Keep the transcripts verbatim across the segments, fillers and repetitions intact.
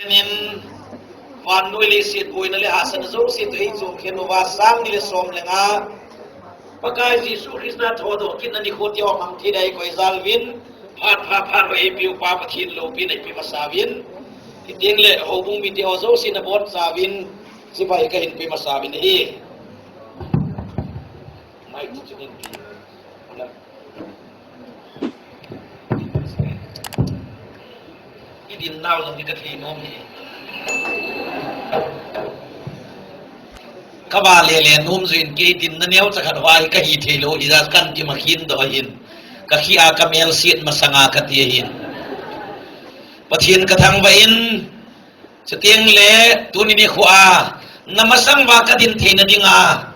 Nin, vannoi leiset boina le hahsatna jouse toh eichoh khen uva, sang ni le som le nga, Pakai Jesu Christa thodoh kitna nikho ti ho mang thei ding koi jal uvin, phat pha phat ho eipeu Pa Pathen loupina ipe masa uvin, hiteng le houbung mite ho jouse nabonchauvin, chibai kahin pe masa uvin ahi. Mai tu chinin. Idin nau jong hi kathei nom hi. Kava lele nom jin kei dinna neocha khat hoa hi kahi thei lou, hijeh a kahin kimakhin doh ahin. Kakhia kamelse masanga kati ahin. Pathen kathangvah in, Chuteng le, tuni nikho a, namasang uva kadin theina dinga,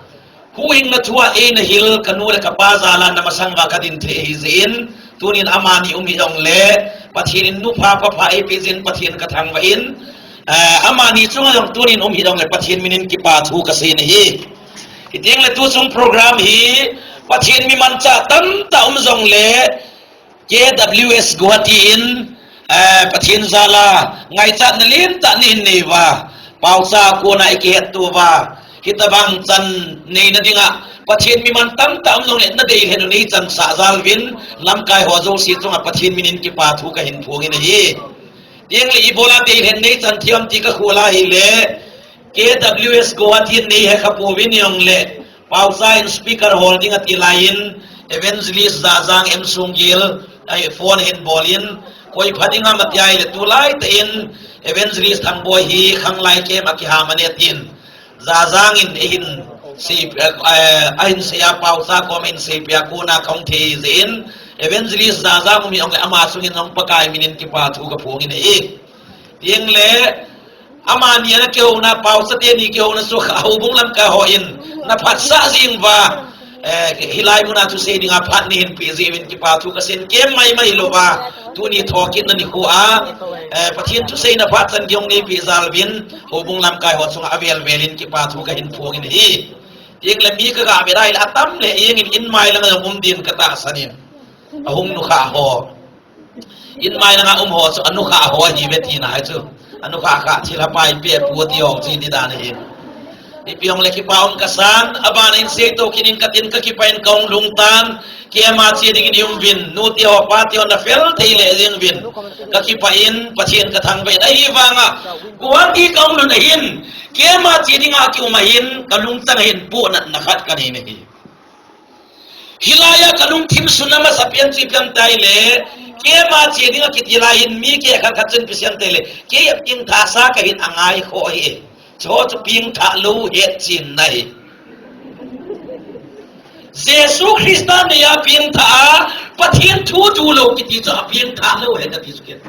huhhingna thua eina hil kanu le kapa jal a namasang uva kadin thei ahi jeh in, tunin amani um hih jongle, Pathen in nupha papha eipeh jeh in Pathen kathangvah in, eh, amani chunga jong tunin um hih jongle Pathen minin kipa thu kasei ahi. Hiteng le tuchung program hi, Pathen mi manchah tamtah um jongle, K W S Guwahati in, eh, Pathen jal a ngaichatna lentah nahin nei uva, paocha kona ikihetto uva, hitobang chan neina dinga, Pathen mi man tamtah um jongle nadei lheh u neichansah jal uvin, lamkai ho jouse chunga Pathen minin kipa thu kahin phong in ahi. Chuteng le ibola dei lheh neichan thei ham ti kakhol a ahile, K W S Guwahati in neihe kha pouvin jongle, paocha in speaker hol ding ati lai in, Evangelist Jajang M Sunggil, ai, phone ahin bol in, koi pha ding ham ati a ahile, tulai tah in Evangelist Thangboi hi khanglai camp a kiham ahi atin. Jajang in eihin sei, eh, ahin sei a, paocha kom in seipeh a kona kahung thei jeh in, Evangelist Jajang um hih jongle ama chungin jong Pakai minin kipa thu kaphong in ahi. Chuteng le, amani ana kihouna, paocha teni kihouna chu houbung lamkai hon naphatsah jing uva, eh, hilai muna thusei dinga phat neihin peh jeh uvin kipa thu kasei in, kem maimai louva, tuni thokitna nikho a, eh, Pathen thuseina phat chan kihong neipeh jal uvin, houbung lamkai ho chunga avel vel in kipa thu kahin phong in ahi. Chuteng le mi kaga vet a ahile atam le, jeng in, in mai langa jong um din katahsan in. Ahung nukhah ho. In mai langa um ho chu anukhah ho ahiuve tina ahi chu. Anukhah khah thilha pai pe pu ti ho chu ti dan ahi. Ipi hung le kipa um kasan, abana in seito kit in katin kakipah in kahung lhung tan, keima che dingin i um uvin, nute ho pate ho nafel thei lheh jeng uvin. Kakipah in, Pathen kathangvah in, ahivanga, Guwahati kahung lhun ahin, keima che dinga kium ahin, kalungchang ahin, pohnatna khat kanei in ahi. Hilai a kalungthim sunna masapen chu ipi ham tia ahile, keima che dinga kiti lai hin mi kikhat khat chun ipi asei em tia ahile, kei a pengthahsa kahin angai kho ahi. Chuho chu pengthah lou hetchenna ahi. Jesu Christa neiya pengthah a, Pathen thu tu lou kiti chu apengthah lou ahi kati chu kei.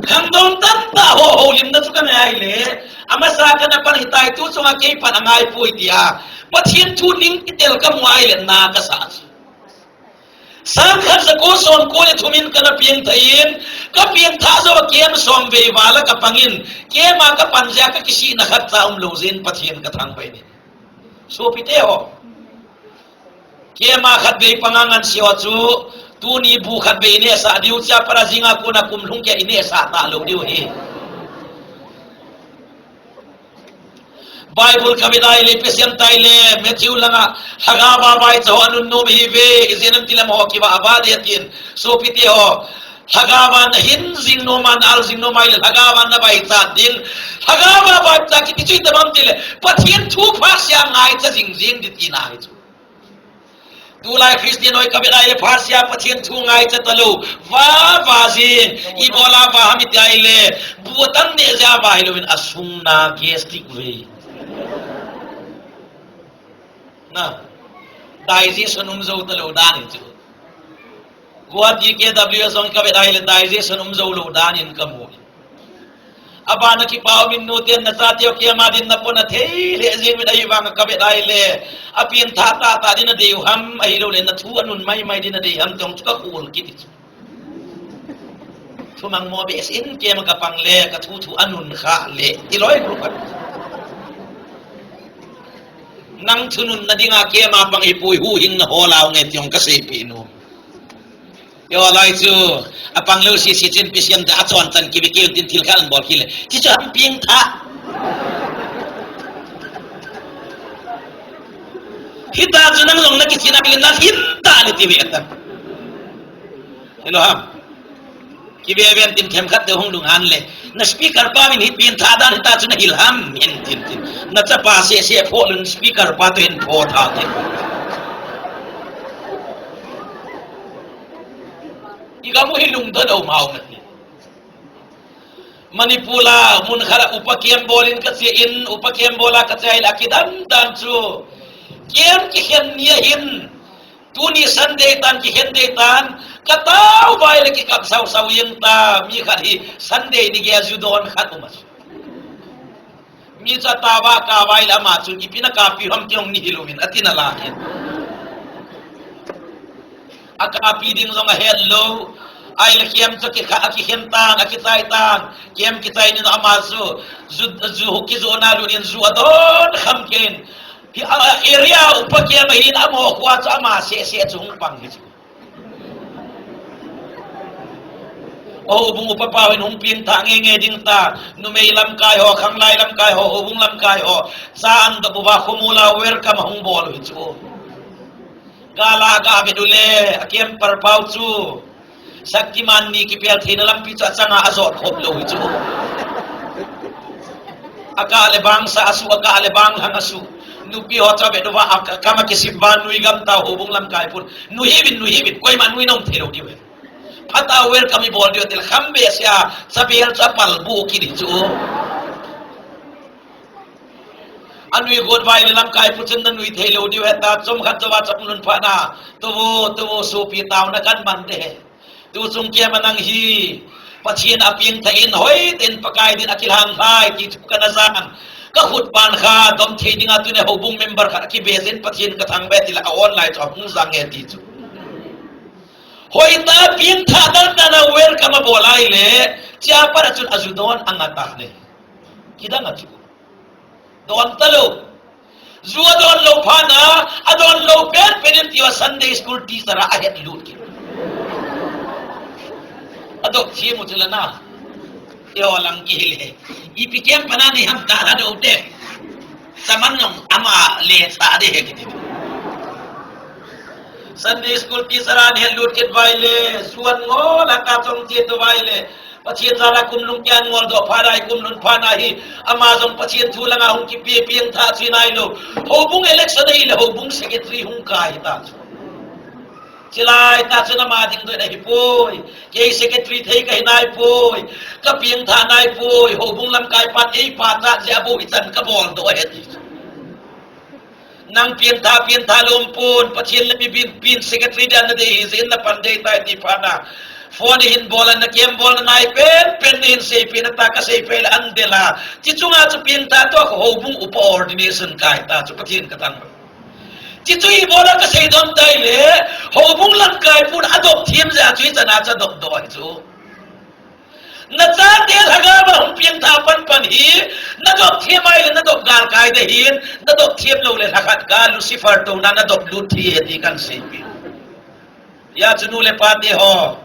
Khangdong tamtah ho houlimna chu kangai ahile, amasa kana pan hitai, tu chunga kei pan angaipoi tia Pathen thu ning kitel kamu ahile na kasa. Sangkhat jako somko le thum in kana pengthah in, kapengthah jou a kem somvei val a kapang in, keima kapan jeh a kakisihna khatcha umlou jeh in Pathen kathangvah in. Sopite ho. Keima khatvei panga ngansi ho chu, tuni bu khatvei inehsah diu, chua pat a jinga kona kum lhung keiya inehsah talou diu ahi. Bible kavet ahile, ipi asei em tia ahile, Matthew langa, lhagao a vaicha ho anunnom ahiuve, ijeh inem itile amaho kivah a vah ding atin, sopite ho, lhagao a nahin jing nom a, na-al jing nom ahile, lhagao a navaichat ding, lhagao a vaicha kiti chu itobang ham itile, Pathen thu phatsea ngaicha jing jing ding tina ahi chu. Tulai Christian hoi kavet ahile phatsea Pathen thu ngaicha talou. Vah, vah jing. Ibola vah ham tia ahile, bu atang neh jeh a vah hilouvin asung na gastric vei. Na, digestion um jou talou dan ahi chu. Guwahati K W S jong kavet ahile digestion um jou lou dan in kamu. Abana kipa umin, nute nachate ho keima din napona thei lheh jeng uvin, ahivanga kavet ahile, apengthah tahtah din nadei u ham, ahilouleh nathu anun maimai din nadei u ham ti jong chu kakhol kit ahi chu. Thumang mo behseh in keima kapang le, kathu thu anun khah le, ti loi group a. Nang thununna dinga keima pang ahipoi, huhhingna hol a um nge ti jong kaseipeh nom. Yo, lai chu, apang lou sisi chin pisiam te achon chan kibe keu tin thil khat an bol kile. Chi chu ham pieng tha. Hita chu nang jong na kichina le na hita ni ti ve ta. Hello ham. Kibe ven tin themkhat te hung lunghan le. Na speaker pa min hi pieng tha dan hita chu na hil ham hin tin tin. Na chapa sese pho lun speaker pa te hin pho tha te. I gam u hi lungdon um hau nati. Manipur a mun khat a upa camp bol in ka che in, upa camp bol a ka che in a kidam dam chu. Camp kikhen ni a hin, tuni Sunday tan kikhen ding tan, ka tao vai le kikap sau sau jeng ta, mi khat hi Sunday ni gei a ju don khat um a chu. Mi chu atao va kap vai le ama chun, ipi na kap pi ham ti hung ni hilou vin, ati na la hin. Akap pi ding jong ahet lou. Ai le camp chu kikha, akikhen tan, akichai tan. Camp kichai ni ama chu, ju, ju kijo na lou nin ju adon kham ken. Hi, a, area upa camp hin amo khua chu ama sese chu hung pang hi chu. Houbung upa pa hin hung pieng tha nge nge ding ta, numei lamkai ho, khanglai lamkai ho, houbung lamkai ho, cha an dop uva khomula welcome hung bol u hi chu. Gala ga ve du le, a camper pau chu. Shaktiman ni kipel theina lampi chu achanga ajot khop lou hi chu. Akah le bang sa asu, akah le bang lhang asu. Nupi ho cha ve du va, akam a kisip va nui gam ta houbung lamkai pun. Nui hi vin, nui hi vin, koima nui nom thei lou diu ve. Phat a welcome i bol diu til kham be sia, chabel chu apal bu kini chu. Anui got vai le lamkai pu chun na nui thei lou diu heta, chom khat chova chom nun pha na. Tu vo, tu vo, sopi taona kan man te. Tu chung kia manang hi. Pathian a pieng tha in hoi ten Pakai din a kilhan lai ti chu kana jan. Ka khut pan kha dom thei dinga tuni houbung member khat a kibe jin Pathian ka thangvah e ti la a online chu a hung jang e ti chu. Hoitah a pieng tha dan dan a welcome a bol a ahile, chia pat a chun a ju don a nga ta ne. Kidang a chu. Don ta lou. Ju a don lou phat na, a don lou pen pen in tia Sunday school teacher a a het lut kit. A dok thim u chu la na. Teo lang kihil e. Ipi camp pana nei ham ta la do te. Saman nong ama le sa de he kiti. Sunday school teacher a nei lut kit vai le, suan ngol a ka chong che to vai le. Pathian jal a kum lung kian ngol do phat a, kum lung phat na hi. Ama jong Pathian thu langa hung kipe pieng tha chi nai lou. Houbung election a hi le houbung secretary hung kai ta chu. Chilai ta chun ama ding doh na hi poi. Kei secretary thei ka hi nai poi. Ka pieng tha nai poi. Houbung lamkai pan ei pa ta jeh a bou hi chan ka bol doh ahi ti. Nang pieng tha, pieng tha lom pon, Pathian le mi bin, pin secretary dan na dei hi jeh in na pan dei tai ti phat na. Phone hin bol a na kem bol na nai pen, pen na hin sei pen na ta ka sei pen an de la. Chi chunga chu pieng tha to ka houbung upa ordination kai ta chu Pathian ka thang. Chi chu i bol a ka sei don tai le, houbung lamkai pun a dop thim jeh a chu i chan a cha dop doh hi chu. Na chate lhagao a hung pieng tha pan pan hi, na dop thim ai le na dop gal kai de hin, na dop thim lou le lhakhat ka Lucifer to na na dop lut thi e ti kan sei pi. Ya chu nu le pa te ho.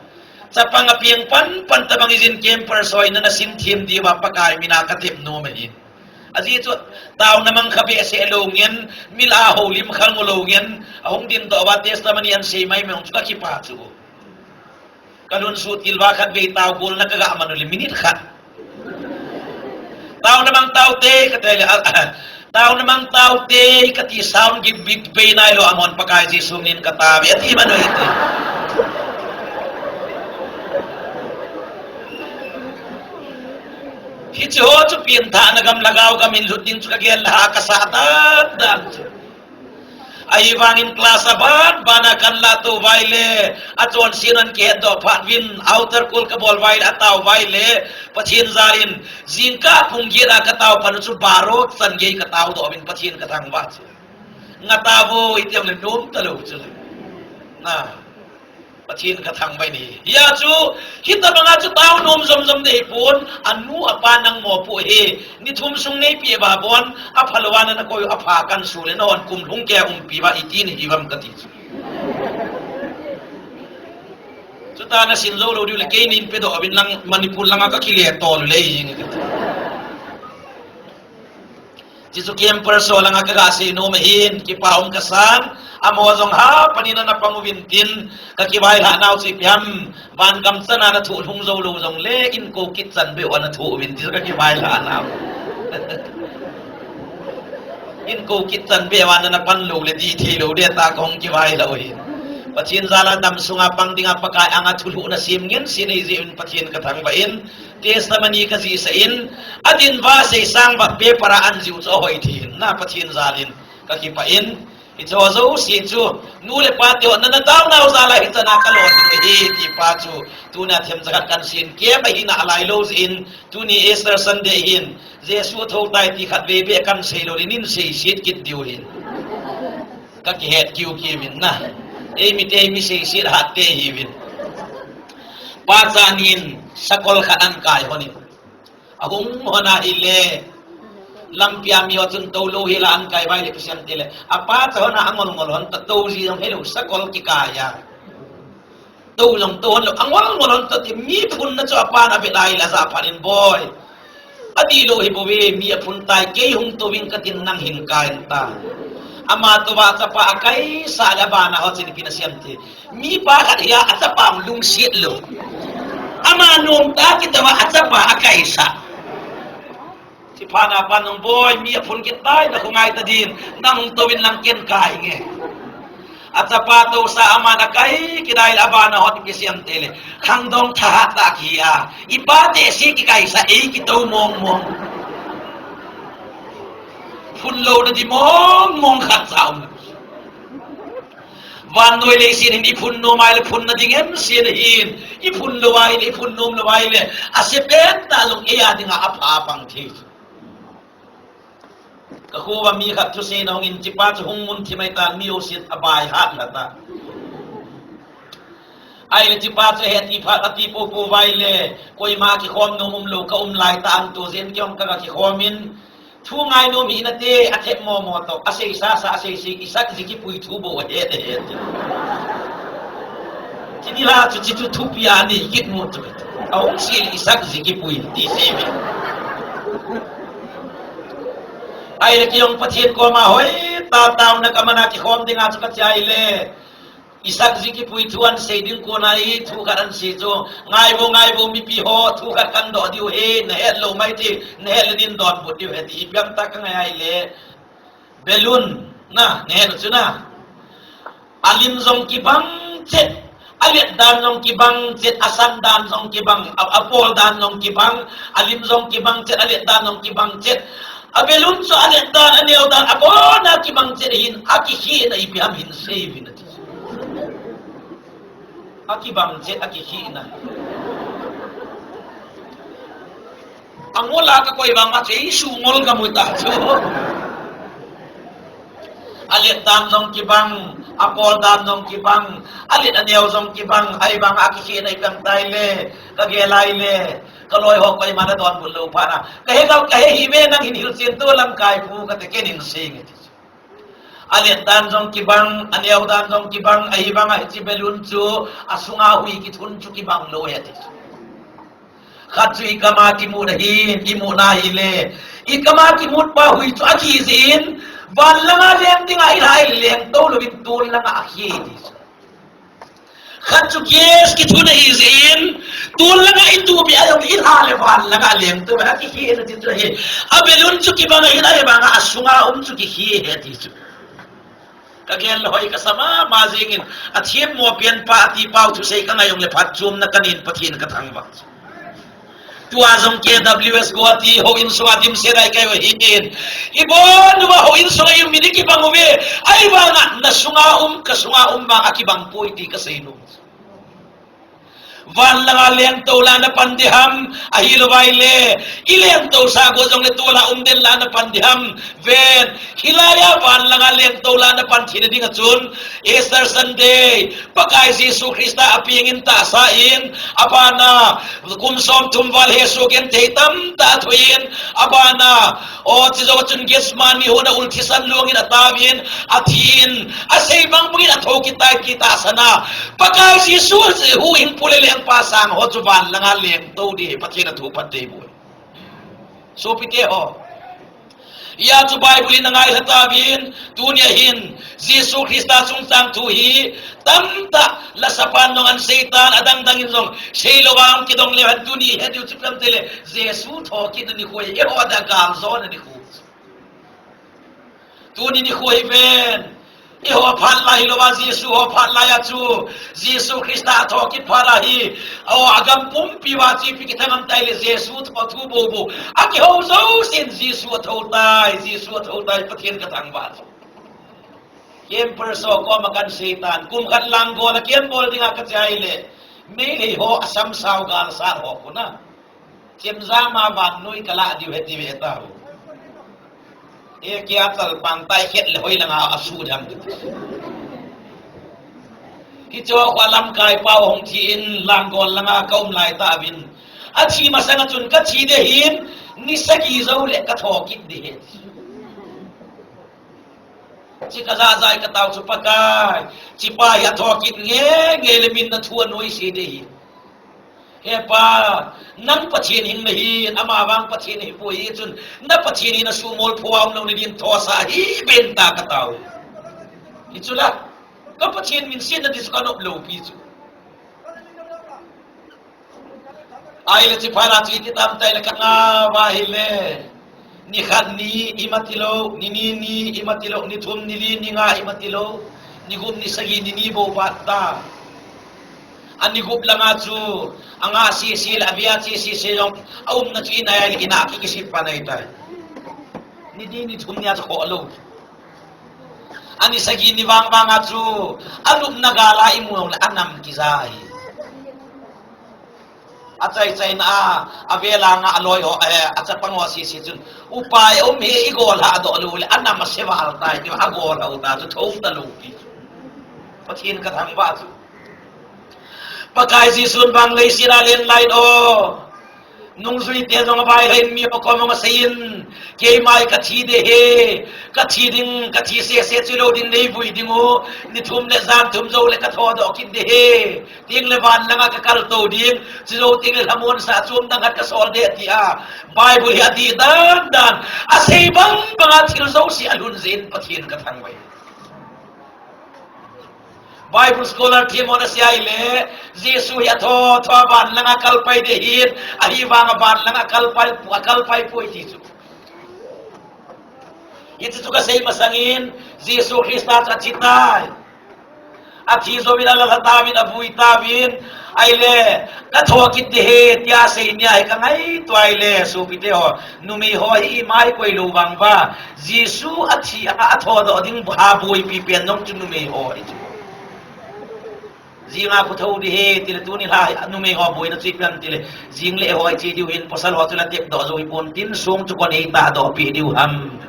Chapang a pieng pan pan tabang i jin camper soi na na sin thim di va Pakai mina ka tep nu ma hin. Ajeh chu, taona mang kha behseh lou ngen, mil a houlim kha ngol lou ngen, a hung din doh va testimony an sei mai mai hung chu ka kipa chu. Ka lun su til va khat vei tao gol na ka ga man u le minute khat. Taona mang tao te ka te le, a, a, taona mang tao te ka ti sound give big vei nai lou a mon Pakai Jesu min ka ta ve ti man u hi te. Hiche ho chu pieng tha na gam lhagao gam in lut ding chu ka gel la ha ka sa dan dan chu. Ahivangin class a ban ban a kan la to vai le, a chonset an kihet doh phat vin, altar call ka bol vai le, a tao vai le, Pathian jal in, jingkah pung get a ka tao pan chu baro chan gei ka tao doh vin Pathian ka thangvah chu. Nga ta vo i ti le nom ta lou chu le. Na. Pathian ka thangvah in ahi. Hia chu, hitabang a chu tao nom jom jom dei pon, a nu a pa nang mo pu hi, ni thum sung nei pi ba bon, a phalou a na na koi u a pha kan su le na hon kum lhung kei a um pi ba i ti ni hi vam ka ti chu. Chuta nasin jou lou diu le, keinin pedoh uvin lang Manipur langa kakile tol u le jing. Chuchu camper so langa kaga sei nom ahin, kipa um kasan, amaho jong hapan in ana pang uvin tin, kakivailah nau chu ipi ham, van gam chana nathoh lhung jou lou jongle, inko kit chan beh uva nathoh uvin tin kakivailah nau. Inko kit chan beh uva nana pan lou le dih thei lou ding tia kahung kivailah u ahin. Pathen jal a dam sunga pang dinga Pakai anga thulhuhna sem ngen sin eijeh uvin Pathen kathangvah in, testimony kajihsah in, adin uva seisang uva paper a an jiu chu ahoi thei in, na Pathen jal in kakipah in, hicheho jouse chu, nu le pa teho nana taonau jal a hichan a kalolhing ahi ti pa chu, tunia themcha khat kahin seiyin, kei ahina alailou jeh in, tuni Easter Sunday hin, Jesu athou tai ti khatvei beh kahin sei lou in, nin seiset kit diu hin. Kakihet kiu kiu vin na. Eimite hi mi seiset hat te ihiuvin. Pachatnin sakol khat ahin kai lhonin. Ahung lhon ahile, lampia miho chun toulou hila ahin kai uva ahile Christian te le, apacha lhon a angol ngol lhon ta, tou ji jong helou, sakol kikai a. Tou jong tou lhon lou, angol ngol lhon ta ti, mi phunna chu apan avet ahile ajah phat in, Boi, adihlou hibouve, mi aphun tai, kei hung tou ving katin nang hin kai in ta. Ama touva achapa akaisah le abana ho chun ipi nasei em ti. Mipa khat hia achapa lungset lou. Ama nomtah a kitouva achapa akaisah. Chuphat na apan jong, Boi, mi aphun kit tai, nakhongai tadin, nang hung touvin lang ken kai inge. Achapa tousah aman akai kit ahile abana hon ipi asei em tile, khangdong thahat tah kihi a, ipa tehse kikaisah, ei kitou mong mong. Phun louna di mong mong khatcha um. Vannoi leiset hin iphun nom ahile phunna ding emsen ahin, iphun lou ahile, iphun nom lou ahile, asepen tah jong eia dinga apha pang thei chu. Kakho uva mi khat thusei na hungin, hichepa chu hung mun thim ahitan, mi jousen abaihat lhata. Ahile hichepa chu heti phat ati poupou uva ahile, koima kikhom nom umlou, kaum laitah a toh jeh in keihon kaga kikhomin, thu ngainom hih nate, athep momo toh, aseisasa, aseisei, Isak ji kipui thu bou ahet ahet. Chuni la chu hiche chu thupi a anei kit mu chu. Ahung sei le Isak ji kipui ti seive. Ahile kei jong Pathen koma hoitah taona kamana kikhom dinga chu kache ahile, Isak ji kipui thu ahin sei ding kona hi thu khat ahin sei chu, ngaivo, ngaivo mipi ho, thu khat kahin doh diu ahi, nahet lou maithei, nahet le nin donbut diu ahi ti, ipi ham tia kangai ahile, balloon, na, nahet u chu na. Alim jong kibang chet, alet dan jong kibang chet, asan dan jong kibang, a, apol dan jong kibang, alim jong kibang chet, alet dan jong kibang chet. Aballoon chu alet dan, aneo dan, abona kibang chet ahin, akikhehna ipi ham hin seiyuvin ati. Akibang chet, akikhehna. Angol a kakoi vang a chu, Jesu ngol kamu ta chu. Alet dan jong kibang, apol dan jong kibang, alet aneo jong kibang, ahivang a akikhehna ipi ham tia ahile, kagel ahile, kaloi ho koiman adonbut lou phat a, kahe gal, kahe hih ve, nang hin hilchen to lamkai pu kate, ken hin sei inge ti chu. Alet dan jong kibang, aneo dan jong kibang, ahivang a hiche balloon chu, asunga hui kithun chu kibang lou ahi ti chu. Khat chu ikama kimut ahin, imutna ahile, ikama kimut pa hui chu akhi jeh in, van langa leng dinga ilha in leng tou louvin tol langa akhi ti chu. Khat chu gas kithun ahi jeh in, tol langa ituhpi a jong ilha le van langa leng tou, akikhehna ti chu ahi. Aballoon chu kibang ahin, ahivanga asunga um chu kikhi ahi ti chu. Kagel le hoi kasa mama jengin, athemmo penpa ati pau thusei kangai jongle phatchomna kanin Pathen kathangvah. Tua jong K W S Guwahati houin sunga dimset a ikaiu ahin. Ibon uva houin sunga ium mi ding kibang uve. Ahivanga nasunga um, kasunga um vang akibang poi ti kasei nom. Van langa lengtou la na pan ding ham, ahilou vai le, i lengtou sa go jong le tol a um den la na pan ding ham. Ven, hilai a van langa lengtou la na pan theina ding a chun, Easter Sunday, Pakai Jesu Christa a peng in tahsa in, abana, kum som thum val hesoh genthei tamtah a thoh in, abana, o, chujou chun Gethsemane hon a ul thisan luang in a tao in, a thi in, a sei bang bang in a thokit tai ti tahsan a, Pakai Jesu huhhingpu le lengpa sang ho chu van langa lengtou ding hi Pathen a thu phat dei bou. Sopite ho. Hia chu Bible in a ngailha tauvin, tunia hin Jesu Christa chungchang thu hi tamtah la sapan nong an seitan adang dang in jong seilou vang kidong leu hen tuni he diu chu pem tele Jesu thokit nikho hi eiho a dia gal jona nikho. Tuni nikho hi ven. Eiho phat lai hilou va Jesu ho phat lai a chu. Jesu Christa thokit phat a hi. O agam pumpi va chu ipi kithang am tai le Jesu tho thu bou bou. A kihou jousen Jesu a tho tai, Jesu a tho tai Pathen ka thangvah chu. Kemper so koma kan seitan. Kum khat lang gol a kembol ding a ka chai le. Meitei ho a sam sao gal sat ho kuna. Chemjam a vannoi ka lah diu he ti ve tau. E kia chal pang tai het le hoi langa a su dam. Hicho kho lamkai pau hung thi in lang gol langa ka um lai tauvin. A thi masang a chun ka thi ding hin ni sagi jou le ka thokit ding hi. Chi ka jahjai ka tao chu Pakai. Chi pa hi a thokit nge nge le min na thu a nuisat ding hi. He Pa, nang Pathen hing na hin, ama vang Pathen hi poi hi chun, na Pathen hi na sumol phuam lo ni din thosa hi ben ta ka tao. Hi chu la, ka Pathen min sin na di chu ka nop lo pi chu. Ahile chi phat a chu iti tam tai le ka nga va hile. Ni khat ni ima tilou, ni ni ni ima tilou, ni thum ni li ni nga ima tilou, ni gup ni sagi ni ni bou vat ta. Ani gup langa chu, anga sisi le avia sisi se jong, a umna chu ina ya le ina ki kisi pa nai tai. Ni di ni thum ni a chu kho lou. Ani sagi ni vang vang a chu, a lupna gal a imu le anam kija hi. A chai chaina a, a vela nga a loi ho, eh, a chapang ho sisi chun. Upai um hi i gol ha doh lou le, a nam a se val tai, ti a gol ha u ta chu thou ta lou pi. Pathen ka thangvah chu. Pakai Jesun vang leiset a len lai o. Nungjui te jong a vai hin mi o ko mong a seiyin. Keima hi ka thi ding hi. Ka thi ding, ka thi sese chu lou ding nei vui ding u. Ni thum le jan thum jou le ka tho doh kit ding hi. Ting le van langa ka kal to ding, chujou ting le lhamon sa chom dang khat ka sol ding ti a. Bible hi a dih dan dan, a sei bang bang a thil jouse a lhun jin Pathen ka thangvah. Bible scholar themhon a sei a ile, Jesu hi a tho tho a van langa kal pai ding hin, ahivang a van langa kal pai, a kal pai poi ti chu. Hichu chu ka sei masangin, Jesu Christa chu a thi tai. A thi jouvin a la lha tauvin, a vui tauvin, ahile, ka tho kit ding hi, tia sei nia hi ka ngaito a ile, sopite ho, numei ho hi ima koi lou vang uva, Jesu a thi a, a tho doh ding ha boipi pen jong chu numei ho hi chu. Jinga khu tho ding hi, tile tuni lha, numei ho boina chu ipi ham tile, jing le ho iche diu hin, pasal ho chu la tep doh jou hi pon tin, song chu kon ei ta doh pi diu ham.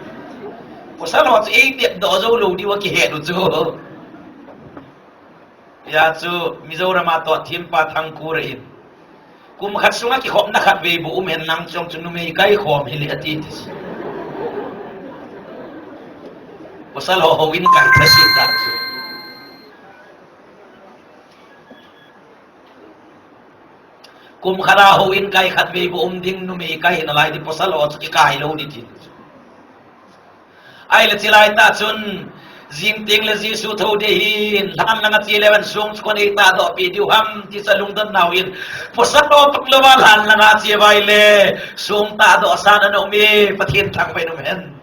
Pasal ho chu ei tep doh jou lou diu a kihe diu chu. Hia chu Mizoram a toh thempa Thangkur in. Kum khat sunga kikhopna khat vei bou um hen lang chong chu numei kai khom hi le ati ti. Pasal ho houin kai tha si ta chu. Kum khat a houin kai khat vei bou um ding numei kai hi nalai ding pasal ho chu kikai lou ding ti. Ahile chilai tah chun, jing teng le Jesu tho ding hin, lhan langa che leu hen song chu kon ei ta doh pi diu ham, ti chu lungdon nau in, pasal ho pang lou va lhan langa che uva ile, song ta doh san ana um e, Pathen thangvah in um hen.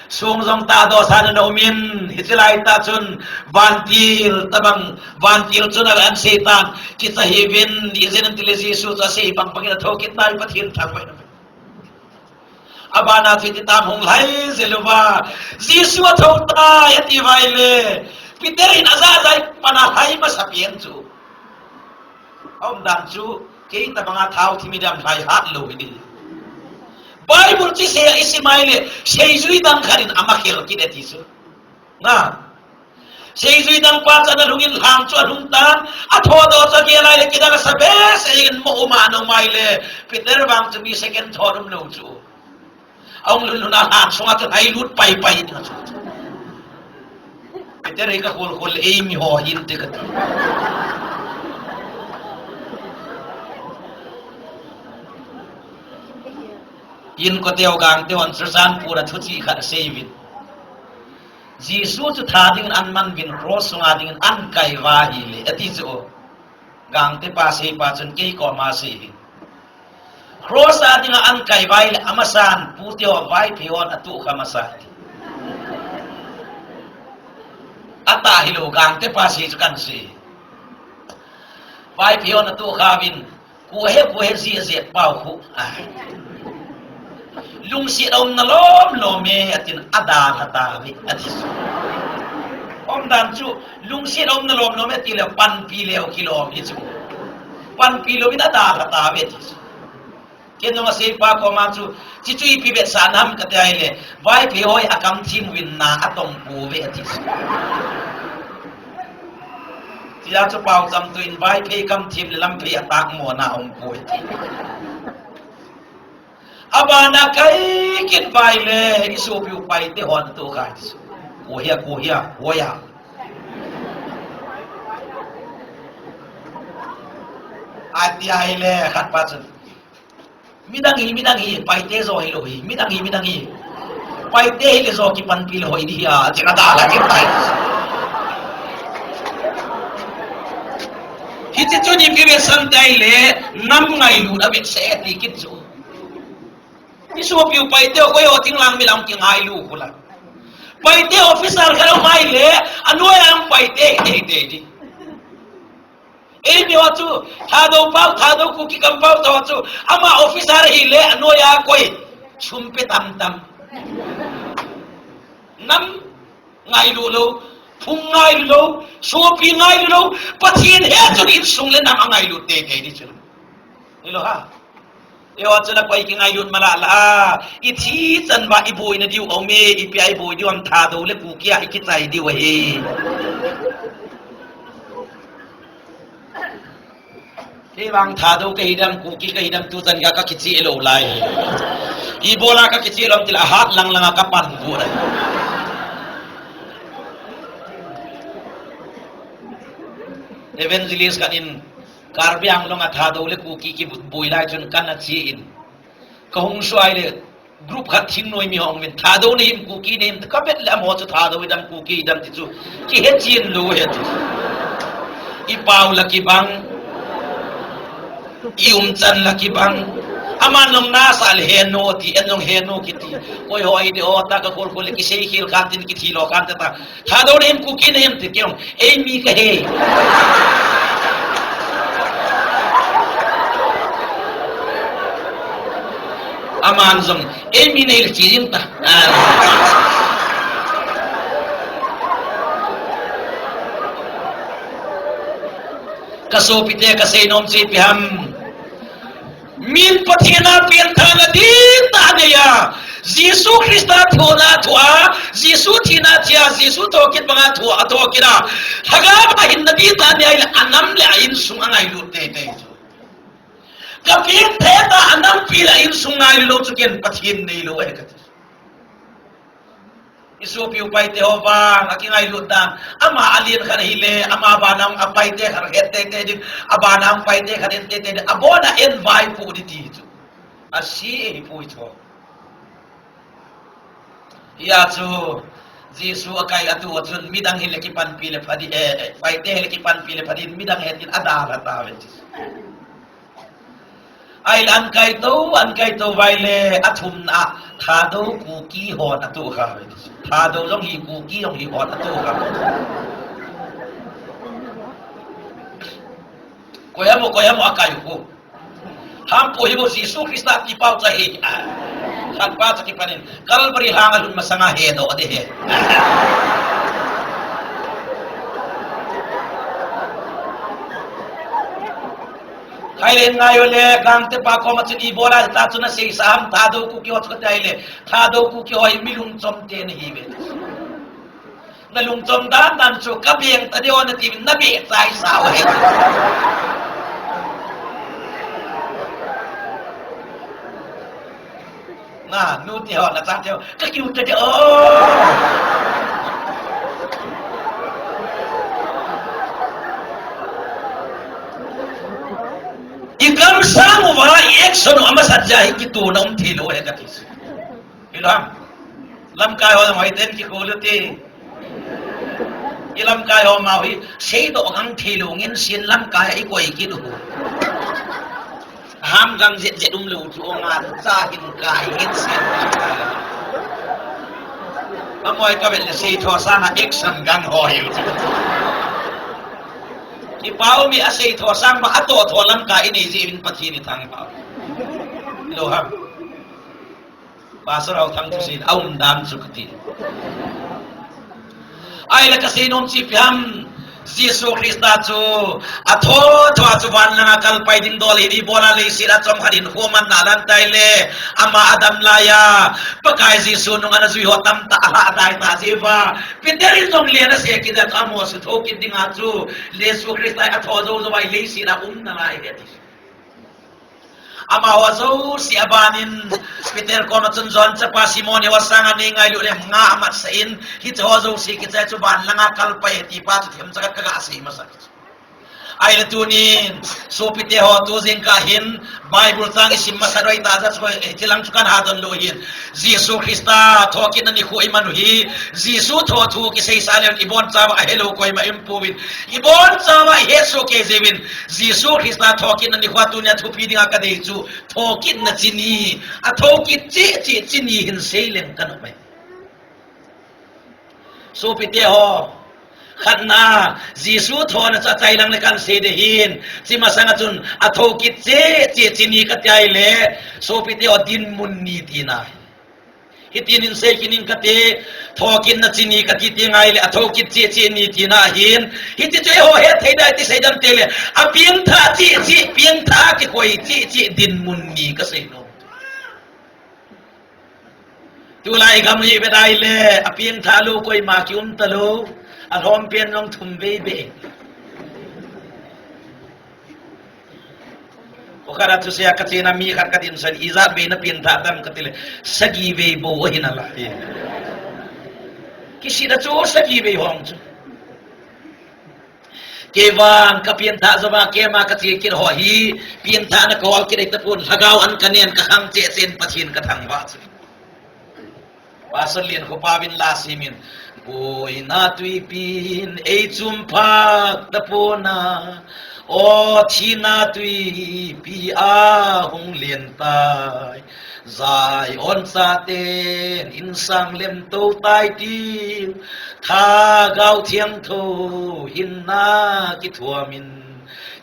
Song jong ta doh san ana um in, hiche lai tah chun, vantil tabang, vantil chun a an seitan, kicha hih uvin, ijeh inem itile Jesu chu a sei bang bang in a tho kit tai, Pathen thangvah in um hen. Abana chu iti tam hung lhai jel uva. Jesu a tho tai ati uva ile. Peter in a jahjai pan a lhai masa pen chu. Aumdan chu, kei tabanga thao thimi dam lhai hat lou hi di. Bible chu sei a isim a ahile, seijui dang khat in ama khel kit e ti chu. Na. Seijui dang pa chu ana lhung in lhang chu alhung tan, athodoh chu agel a ahile, kidang asa behseh in mo uma nom a ahile, Peter vang chu mi second thought um lou chu. Ahung lhun lhun a lhan sunga chu hai lut pai pai in a chu. Peter hi ka khol khol ei mi ho hin te ka ti. Inkote ho gangte hon Churachandpur a thuchih khat asei uvin. Jesu chu that dingin an man uvin cross sunga dingin an kai uva ahile ati chu. Gangte pa seipa chun kei koma asei hi. Cross a dinga an kai uva ahile amasan pute ho Vaiphei hon atuh kha masa ti. Atah hilou gangte pa sei chu kan sei. Vaiphei hon atuh kha uvin, "Koi he, koi he, ji ajet pau khu." Ah. "Lungset aumna lom lom e," atin, "adalha tauve," ati. Umdan chu, lungset aumna lom lom e ati le, panpi leu kilom hi chu. Panpi louvin adalha tauve ati. Ken jong aseipa koma chu, "Chuchu ipi vetsahna ham?" kati a ahile, "Vaiphei hoi akam thim uvin na atong pouve," ati. Tia chu paocham tu in Vaiphei kam thim le lamphei atak mo na um poi ti. Abana kai kit uva ahile, isopiu Paite hon atuh kha ti. "Koi hia, koi hia, koi hia?" ati a ahile, khat pa chun, "Midang hi, midang hi, Paite jo hilou hi, midang hi, midang hi. Paite hile jo kipanpi lou hoi di hia," ati na dalha kit tai. Hiche chu ipi vetsah ham ti a ahile, nam ngailut a vetsah e ti kit chu. Isopiu Paite ho koi ho thinglhang milang kingailu khu la. Paite officer khat aum a ahile, anoiya Paite hi te di. Eimi ho chu, Thadou pau, Thadou Kuki kampau ho chu, ama officer ahile, anoiya koi, sum pe tam tam. Nam ngailu lou, phung ngailu lou, sopi ngailu lou, Pathen hi chun insung le nam angailut tei tei di chu. Hilou ham? Eiho chun akoi kingailut mala la, ithi chan uva iboina diu aume, ipi a iboi diu ham, Thadou le Kuki a ikichai diu ahi. Kei vang Thadou kahi dem, Kuki kahi dem, tuchan gei kakicheh lou lai. Ibola kakicheh lou ham ti le ahat lang langa kapan got ahi. Evangelist khat in Karbi Anglong a Thadou le Kuki kiboi lai chun kana che in. Kahung sua ahile group khat thingnoi mi ho aum in, Thadou nahim, Kuki nahim, kavet le amaho chu Thadou hidem, Kuki hidem ti chu kihe chen lou ahi ti. Ipao la kibang, iumchan la kibang. Aman jong nasa le heno ti, en jong heno kiti. Koi ho ahi de o, ta kakhol khol le kisei khel khan tin, kithi lo khan te ta. Thadou nahim, Kuki nahim ti kei jong, eimi kahi. Aman jong, eimi nahi le che jing ta. Ah. Kasopite, kasei nom chu ipi ham. Min Pathen a pengthah nading tah anei a, Jesu Christa thohna thoh a, Jesu thina thi a, Jesu thokit banga thoh a, athokit a, Lhagao a hinna ding tah anei a, ahile anam le a insung angailut teitei chu. Kapengthah tah anampi le a insung ngailu lou chu ken Pathen neilou ahi kati. Isopiu Paite ho vang akingailut dan. Ama alen khat ahile, ama bana a Paite khat het teitei ding, abana a Paite khat het teitei ding, abona en vaipoh ding ti chu. Ase ahipoi chu. Hia chu, Jesu akai atuh a chun midang hile kipanpi le pha ding, eh, eh, Paite hile kipanpi le pha ding, midang het in adalha tauve ti. Ahile an kaitou, an kaitou uva ahile athumna a Thadou Kuki hon atuh kha uve. Thadou jong hi, Kuki jong hi hon atuh kha uve. Koi ham o, koi ham o akai u khu. Hampou hi bou Jesu Christa ti pao cha hi. Ah. Khat pa cha kipan in Calvary lhang a lhun masanga hedoh ding ahi. Ahile ngai ole, Gangte pa koma chun ibola ta chu nasei sa ham, Thadou Kuki ho chu kati ahile, Thadou Kuki ho hi mi lungchom te nahi ve. Na lungchom dan dan chu ka beng ta ding o nati, na beh chai sa u ahi. Na, nu te ho, na chate ho, ka kiu te te, oh. I kamsang uva, i action u amasat jeh a hi kitona um thei lou ahi kati. Hilou ham? Lamkai ho jong hoiten kikhol u te. I lamkai ho ma hi, seidoh gang thei lou ngen sin lamkai a i koi kit u. Ham gang jet jet um lou chu, o ngan cha hin kai ngen sin. Amoi ka vet le seitho sanga action gang ho hi u chu. Kipa um e, aseitho sang ba atoh tho lamkai i nei jeh uvin Pathen i thangvah. Hilou ham? Pastor Haothang thusim a um dan chu kati. Ahile kasei nom chu ipi ham, Jesu Christa chu atho tho a chu van langa kalpai ding dol ahin, ibola leiset a chomkhat in human na dan tai le, ama adam laiya Pakai Jesu nung ana jui ho tamtah alhah dai ta jeh uva, Peter in jong le na se kit a chu amo su tho kit dinga chu, Jesu Christa atho jou jou a hi leiset a um nalai ahi ati. Amaho jouse abanin Peter koma chun John chapa Simon, hiho sanga nei ngailut le nga amatsah in, hiche ho jouse kichai chu van langa kalpai e ti pa chu themcha khat kaga sei masat. Ahile tunin, sopite ho, tu jingkah hin Bible chang isim masat u ahi tah jeh a chu, hiche lang chu kana don lou ahin. Jesu Christa thokitna nikho iman u hi, Jesu thothu kiseisah leu ibonchauva ahelou koima um pouvin, ibonchauva ihet soh kei jiuvin, Jesu Christa thokitna nikho a tunia thupi dinga kadei chu, thokitna chini, athokit cheh cheh chini hin seileng kanom e. Sopite ho, khatna, Jesu thona chu achai lang le kan sei ding ahin, hiche masanga chun athokit cheh cheh chini kati ahile, sopite ho, dinmun ni tina ahi. Hitin hin sei kit ning kate, thokitna chini kati teng ahile, athokit cheh cheh ni tina ahin, hiti chu eiho het thei ding ahi ti sei dem teng le, apengthah cheh cheh, pengthah kikoi cheh cheh dinmun ni kasei nom. Tulai gam hi vet ahile, apengthah lou koima kium talou, alhom pen jong thum vei beh. Kho khat a thusei a kachena mi khat kadinsun, ijat vei napengthah tam katile, sagi vei bou ahi nalai. Kisih a chu sagi vei hong chu. Kei vang kapengthah jouva, keima kache kit ho hi, pengthahna kahol kit ahitapon, lhagao an kanen kakhang cheh cheh in Pathen kathangvah chu. Pastor Lienkhopaovin la simin, boina tuipin eichum phah tapona, o thina tuipi a hung len tai. Zion chaten insang lemto tai tiu, Lhagao Thiangtho hinna kithuamin,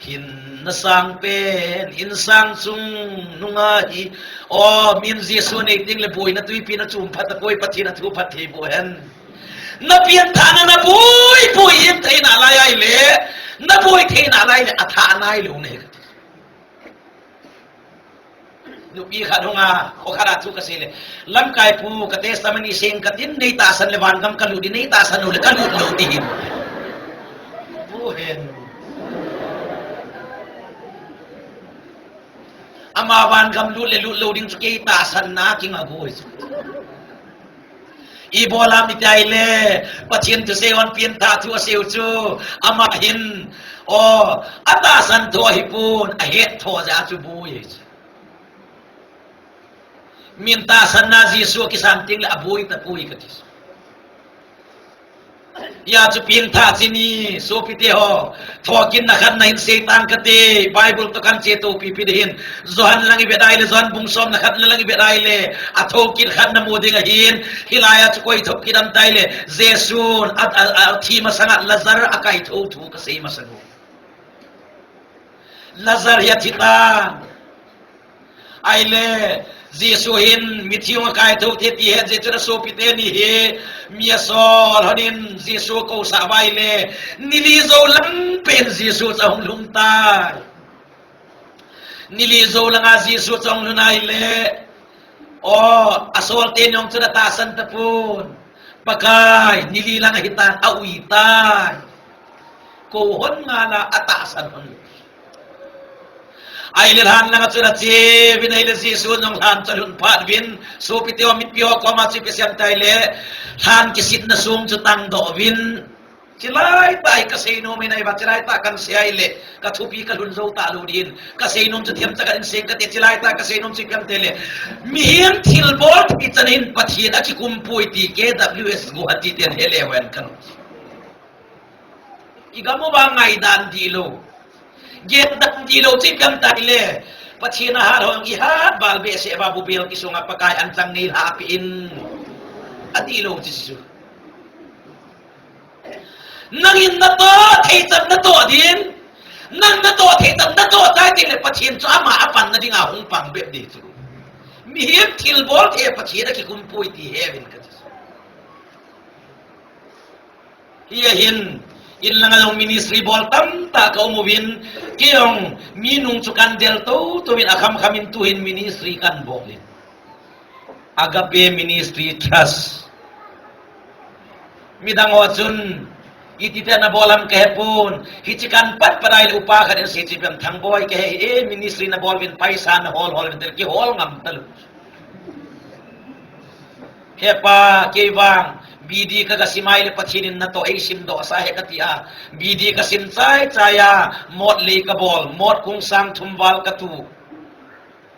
hinna sangpen insang chungnunga hi. O, min Jesu nei teng le boina tuipi in achum phat tapoi, Pathen athu phatthei boh hen. Napengthahna naboi boi jeng thei nalai ahile, naboi thei nalai le athah nailou nahi kati. Nupi khat hunga, kho khat a thu kasei le, lamkai pu, ka testimony seng katin, nei tahsan le vangam kalut ding, nei tahsan lou le kalut lou ding ahi. Pu hen. Ama vangam lut le lut lou ding chu kei tahsanna kinga bou ahi chu. Ibola mi tai le, Pathen thusei hon pengthah thu aseiu chu, ama hin, o, atahsan tho ahipon, ahet tho jeh a chu boi ahi chu. Min tahsanna Jesu akisan teng le aboi tapoi kati. Hijeh chun pengthah chini, sopite ho, thokitna khatna hin sei tang kate, Bible toh kan che topipi ding ahin, Johan lang ivet ahile, Johan bung somna khatna lang ivet ahile, athokit khat namu ding ahin, hilai a chu koi thokit ham tia ahile, Jesun a, a, a, athi masanga Lazar akaithou thu kasei masang u. Lazar hi athi tan. Ahile, Jesu hin mithi hung akaithou thei ti ahet jeh chun asopite ni hi, mi asol hon in Jesu akousah uva ahile, ni li jou lang pen Jesu chu ahung lhung tai. Nili jou langa Jesu chu ahung lhun ahile, o, asolte jong chun atahsan tapon. Pakai, nili langa hitan, aui tai. Kou hon ngal a atahsan hon. Ahile lhan langa chun ache uvin ahile Jesu jong lhan chu alhun phat uvin, sopite ho, mipi ho koma chu ipi asei em tile, lhan kisitna song chu tangdoh uvin. Chulai tah hi kasei nom ahi nai va, chulai tah kahin sei ahile, kathupi kalhun jou talou ding. Kasei nom chu themcha kahin sei kate, chulai tah kasei nom chu ipi ham tile, mihem thilbol thei chan hin Pathen akikum poi ti K W S Guwahati ten hele uvin kan. Igam uva ngaidan dihlou, gendan dihlou chu ipi ham tile, Pathen ahat ho ihat val behseh uva bubel kisunga Pakai anchang neilhah peh in, adihlou chu chu. Nangin natoh thei chan natoh ding, nang natoh thei chan natoh chai tengle Pathen chu ama apanna dinga hung pang bep ding chu. Mihem thilbol thei Pathen akikum poi ti heuvin kati chu. Hia hin, in langa jong ministry bol tamtah kaum uvin, kei jong mi nung chu kahin del toutouvin, akham khamin tuhin ministry kahin bol in. Agape Ministry Trust. Midang ho chun, iti tia nabol ham kahepon, hiche kahin pat pat ahile upa khat in asei chu ipi ham, Thangboi, kahe e, ministry nabol uvin paisa nahol hol uvin tile kihol ngam talou. Hepa, kei vang, bidi kagasim ahile Pathen in natoh eisimdoh sah ahi katia, bidi kasim chai chai a, mot lei kabol, mot kung sang thum val katu.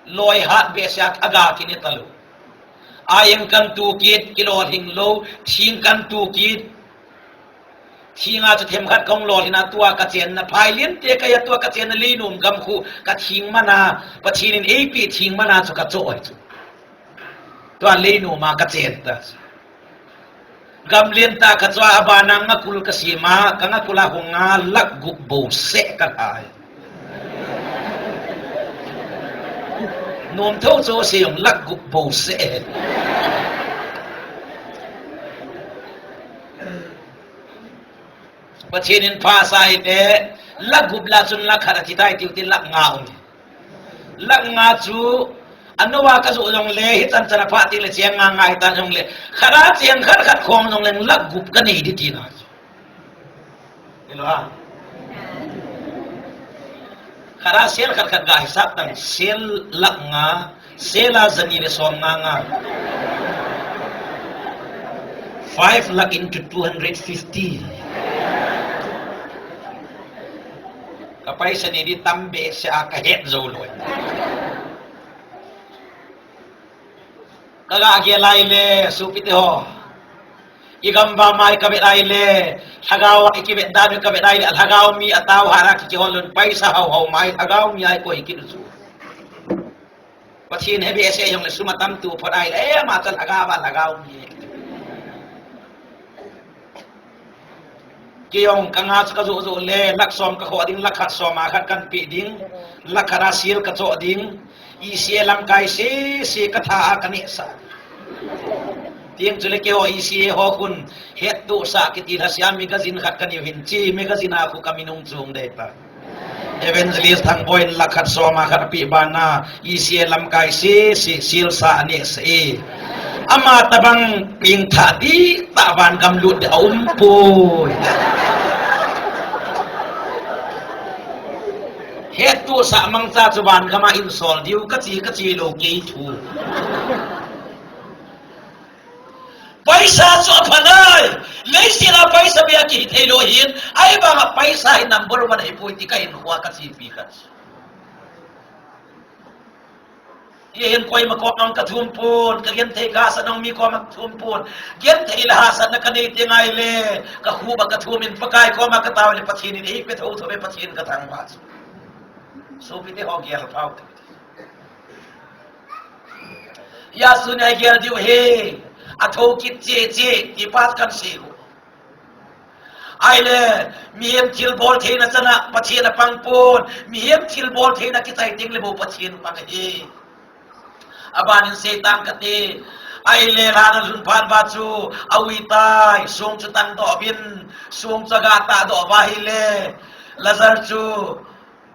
Loi hat behseh a aga kine talou. Aieng kahin tu kit, kilolhing lou, thing kahin tu kit. Thinga chu themkhat kahung lolhin a tua kachenna, phai lien te kahi a tua kachenna leinom gamkhu kathing mana, Pathen in eipeh thing mana chu kachoh ahi chu. Tua leinom a kachen ta chu. Gamlen tah kachoh a, abana ngakul kasem a, kangakul a hung a lakh gup bouseh kalhai. Nomthu chu asei jong lakh gup bouseh. Pathen in phasah ahile, lakh gup lah chun lakh khat athi tai tiu tin lakh nga um. Lakh nga chu, anou a kajoh jongle, hichan chan a phah tengle cheng nga nga hitan jongle, khat a cheng khat khat khom jongle lakh gup kanei ding tina chu. Hello ha. Khat a sel khat khat ga hisap tan, sel lakh nga, sel a jani le som nga nga. Five lakh into two hundred fifty. Kapaisa nei ding tam behseh a kahet joulou. Kaga gel ahile, sopite ho, igam uva mai kavet ahile, lhagao a ikivet dan u kavet ahile, lhagao mi atao hat a kikihol un, paisa hao hao mai lhagao mi a ikoi kit u chu. Pathen he behseh jongle sum atam tu phot ahile, e, ama chu lhagao a lhagao mi. Kei jong kanga chu kajoh joh le, lakh som kakhoh ding, lakh khat som a khat kahin peh ding, lakh khat a sel kachoh ding, E C A lamkai sese katha a kanehsah. Tieng chule keiho E C A ho khun, Hettohsah kiti lhasia magazine khat kaniu hin, hiche magazine a khu kamin hung chong dei ta. Evangelist Thangboi in lakh khat som a khat apeh bana, E C A lamkai sese, sel sa anehsah e. Ama tabang pengthah dihtah vangam lut ding aumpoi. Hettohsah mangcha chu vangam a insol diu, kache, kache lou kei thu. Paisa chu apha nai, leiset a paisa beiya kihi theilou ahin, ahivanga paisa hi number one ahipoi ti kahinkhoa kachepi khat. Hihen koima koma kathum pon, kagenthei kahahsatna mi koma kathum pon, genthei le hahsatna kanei teng ahile, kakhup a kathum in Pakai koma katao le Pathen in eipe thouthou ve Pathen kathangvah chu. Sopite ho gel phau te. Hia sun a gel diu ahi, athou kit cheh cheh, ti pa kahin sei u. Ahile, mihem thilbol theina chana Pathen apang pon, mihem thilbol theina kichai tengle bou Pathen pang ahi. Abanin seitang kate, ahile lhan alhun phat uva chu, aui tai, song chu tangdoh uvin, song chu aga tahdoh uva ahile, Lazar chu,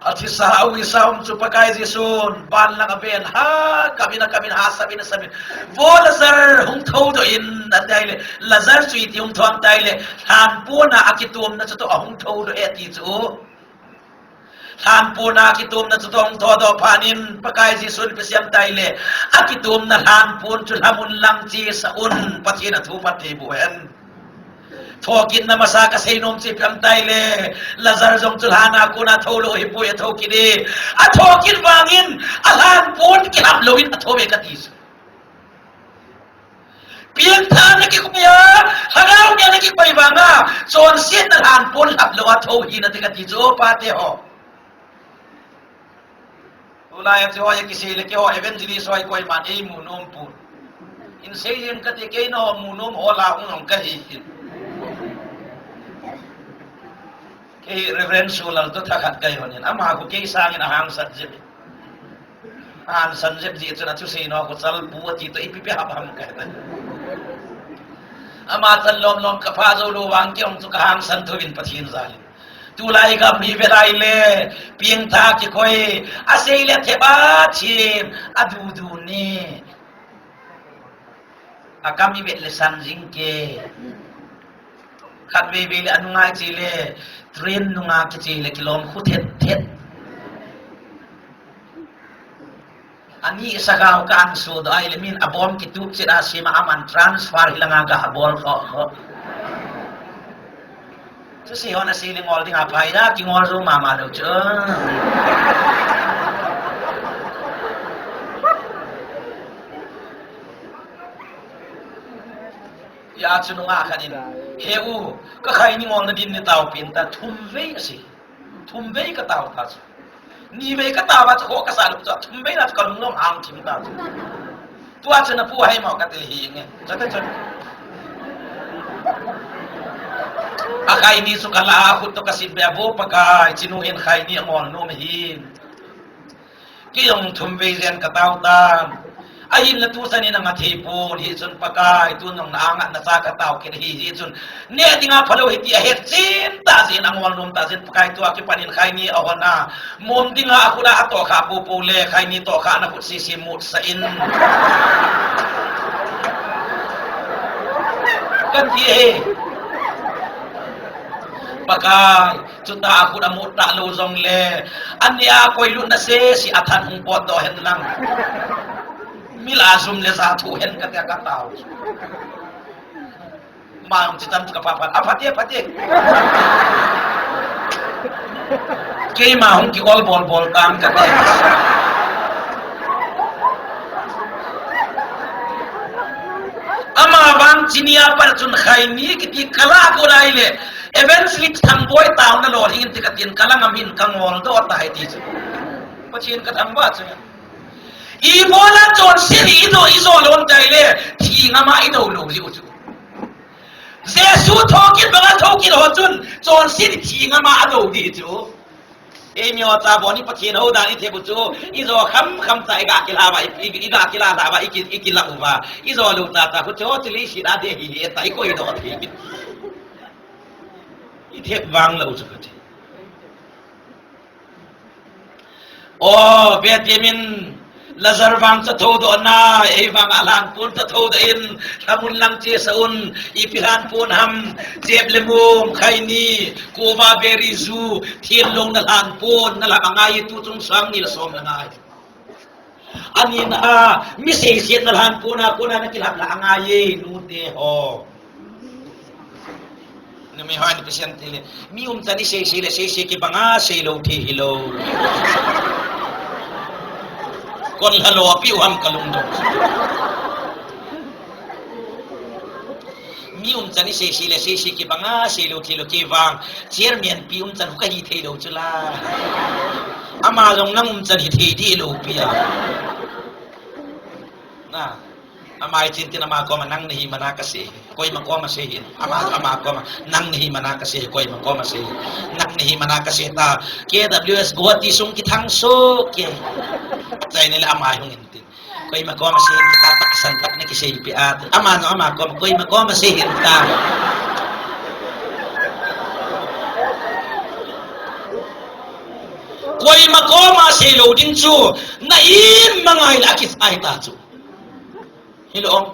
Athisa, auisa um chu Pakai Jesun, van lang aven, ha, kamin, kamin, ha, samin, samin. Vo Lazar, hung thoudoh in, ati ahile, Lazar chu iti hung thou ham ati ahile, lhanpon a akitomna chutoh ahung thoudoh e ati chu. Lhanpon a akitomna chutoh hung thoudoh phat in, Pakai Jesun ipi asei ham ati ahile, akitomna lhanpon chu lhamun lang chesa un, Pathen in athu phatthei boh hen. Thokitna masa kasei nom chu ipi ham ati ahile, Lazar jong chu lhan a kona thoulou ahipoi, athokit e. Athokit vangin, alhanpon kilhap louvin athou e kati chu. Pengthah na kikoi a, lhagao nia na kikoi vanga, chonsetna lhanpon lhap lou a thou ahi nate kati chu, o pate ho. Tulai a chu hoi a kisei le keiho evangelist hoi koiman eimu nom pon. Hin sei jeng kate, kei nangho mu nom ho lah a hung jong kahi hin. Kei Reverend Solal toh thakhat kahi hon in, ama khu kei sangin ahangsan jep. Ahangsan jep jeh chun athusei nau khu chalpu ati toh ipi pi hap ham kahe. Ama chan lom lom kapha jou lou vang kei jong chu kahangsan thouvin Pathen jalin. Tulai gam hi ve lai le, pengthah kikoi, asei le thep a thim, adudu ni. Akam ivet le san jing kei. Khatvei vei le anunga iche le, train nunga kiche le kilom khu thet thet. Ani sagao ka-an sudoh ahile min abom kitup chet a sima aman transfer hilanga gabol kho kho. Chusei hon asei le ngol dinga phai da, kingol jou mama lou chu. Hia chu nungah khat in, he u, ka khaini ngolna din nei taopeh in ati, thum vei asei. Thum vei katao ta chu. Ni vei katao a chu kho kasah lou chu, thum vei na chu kalunglom hang thim ta chu. Tua chu napu hai mo kati le hinge. Chate chate. Akhaini chu kalah a khut toh kasitbeh a, vo Pakai, chinu hin khaini angol nom ahi. Kei jong thum vei jen katao tan. Ahinla tuchan in anga thei pon, hichun Pakai, tun jong na anga nacha katao kit ahi, hichun neh dinga phalou ahi ti ahet chen tah jeh in, angol nom tah jeh in, Pakai tua kipan in khaini ahon a, mom dinga akhut a atohkhah poupou le, khaini tohkhahna khut sese mutsah in. Kati e. Pakai, chuta akhut amut talou jongle, aneh a koilut na sese athan hung potdoh hen lang. Mil a jum le ja thoh hen katia katao. Ama hung che tan chu kapha phat. Aphat e, aphat e. Keima hung ki-ol bol bol tan kati. Ama vang chini a pat chun khaini kiti kalah kon ahile, Evangelist Thangboi taona lolhing in ti katin, kalah ngam in kangol doh tai ti chu. Pathen kathangvah chu. Ibola chonset hi ijo, ijo lou tai le, thi ngam a idou lou jiu chu. Jesu thokit banga thokit ho chun, chonset hi thi ngam a adou di chu. Eimi ho cha boni Pathen hou dan ithep u chu, ijo kham kham cha iga kila uva, i, i, iga kila uva, iki, ikilah uva. Ijo lou cha cha khu chu, chu leiset a ding hi hi ta, ikoi doh thei. Ithep vang lou chu kati. O, Bethlehem in Lazar vang chu thoudoh nai, ei vang a lhanpon chu thoudoh in, lhamun lang chesa un, ipi lhanpon ham, jep le mom, khaini, kova beri ju, thenlouna lhanpon, nalhap angai e, tu chung sang ni le som le nga. Anina a, mi seisetna lhanpon a kona nakilhap la angai e, nute ho. Numei hon ipi asei em tile, mi umchan isei sei le seisei kibanga seilou thei hilou. Kon lha lou apiu ham kalungdong. Mi umchan isei sei le seisei kibanga seilou thei lou, kei vang chairman pi umchan hu kahi thei lou chu la. Ama jong nang umchan hithei dih lou pi a. Na. Ama ichin tin ama koma nang nahi mana kasei. Koima koma sei hih in. Ama, ama koma nang nahi mana kasei. Koima koma sei hih in. Nang nahi mana kasei ta. K W S Guwahati sung kithang soh kei. Chai nile ama hung in tin. Koima koma sei hih in ta, tahsan tah nakisei peh a. Ama jong ama koma, koima koma sei hih in ta. Koima koma seilou ding chu, na in ma ngai le akithai ta chu. Hilou ong.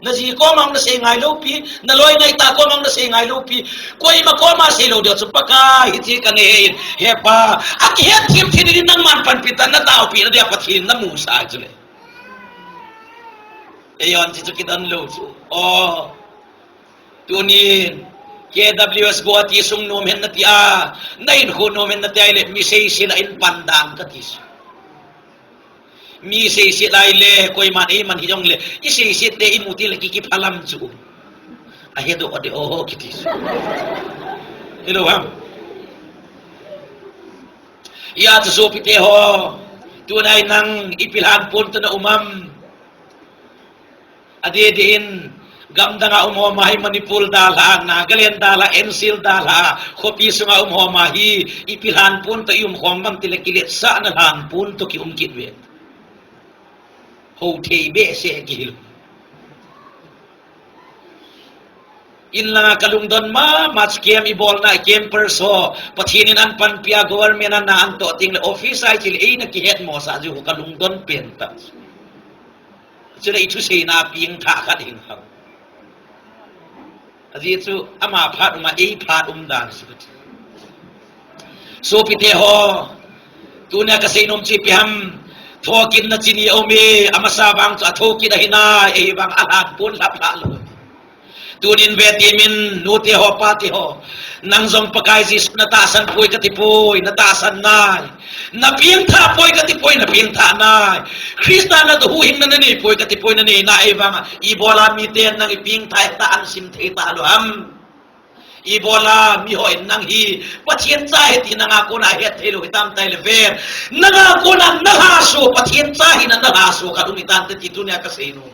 Na ji koma nasei ngai lou pi, na loi ngai ta koma nasei ngai lou pi. Koima koma seilou ding chu Pakai hiche kanei in, he Pa, akihet thim thim ding nangman panpi tan, na taopi na dia Pathen namu sa chu le. Eiho hiche chu kidon lou chu. O. Tunin, K W S Guwahati sung nom hen nati a, na in khu nom hen nati a, ile mi seiset a in pan dan kati chu. Mi seiset a ile, koiman eiman hijongle, i seiset le i mu tile ki, kiphalam chu. Ahedoh de o, kiti chu. Hilou ham. Hijeh chun sopite ho, tunai nang ipi lhan pon toh na um am. Adeh deh in, gamdang a um ho ma hi, Manipur dalha, Nagaland dalha, N C L dalha, khopi sunga um ho ma hi, ipi lhan pon toh i um khom am tile kiletsahna lhan pon toh ki um kit ve. Hou thei behseh kihil. In langa ka lungdon mama chu camp i bolna, campers ho, Pathen in an panpi a, government a na an toh teng le office a i chil eina kihet mosah jiu ka lungdon pen ta. Chule i thuseina pengthah khat hing ham. Ajeh chu ama phat um a, ei phat um dan chu. Sopite ho, tunia ka seinom chu ipi ham, thokitna chini aume, amasa vang chu athokit ahi nai, ahivang alhan pon lhap lhah lou. Tunin vetemin, nute ho, pate ho, nang jong Pakai Jesu na tahsan poi kati poi, na tahsan nai. Na pengthah poi kati poi, na pengthah nai. Christa na huhhingna na nei poi kati poi, na nei nai, ahivanga ibola miten nang i pengthah tah a asim thei talou ham. Ibola mihon nang hi Pathen cha ahi ti nanga kona het thei lou hitam taile ve. Nanga kona na lhaso, Pathen cha hina na lhaso khat um hitante ti tunia ka seinom.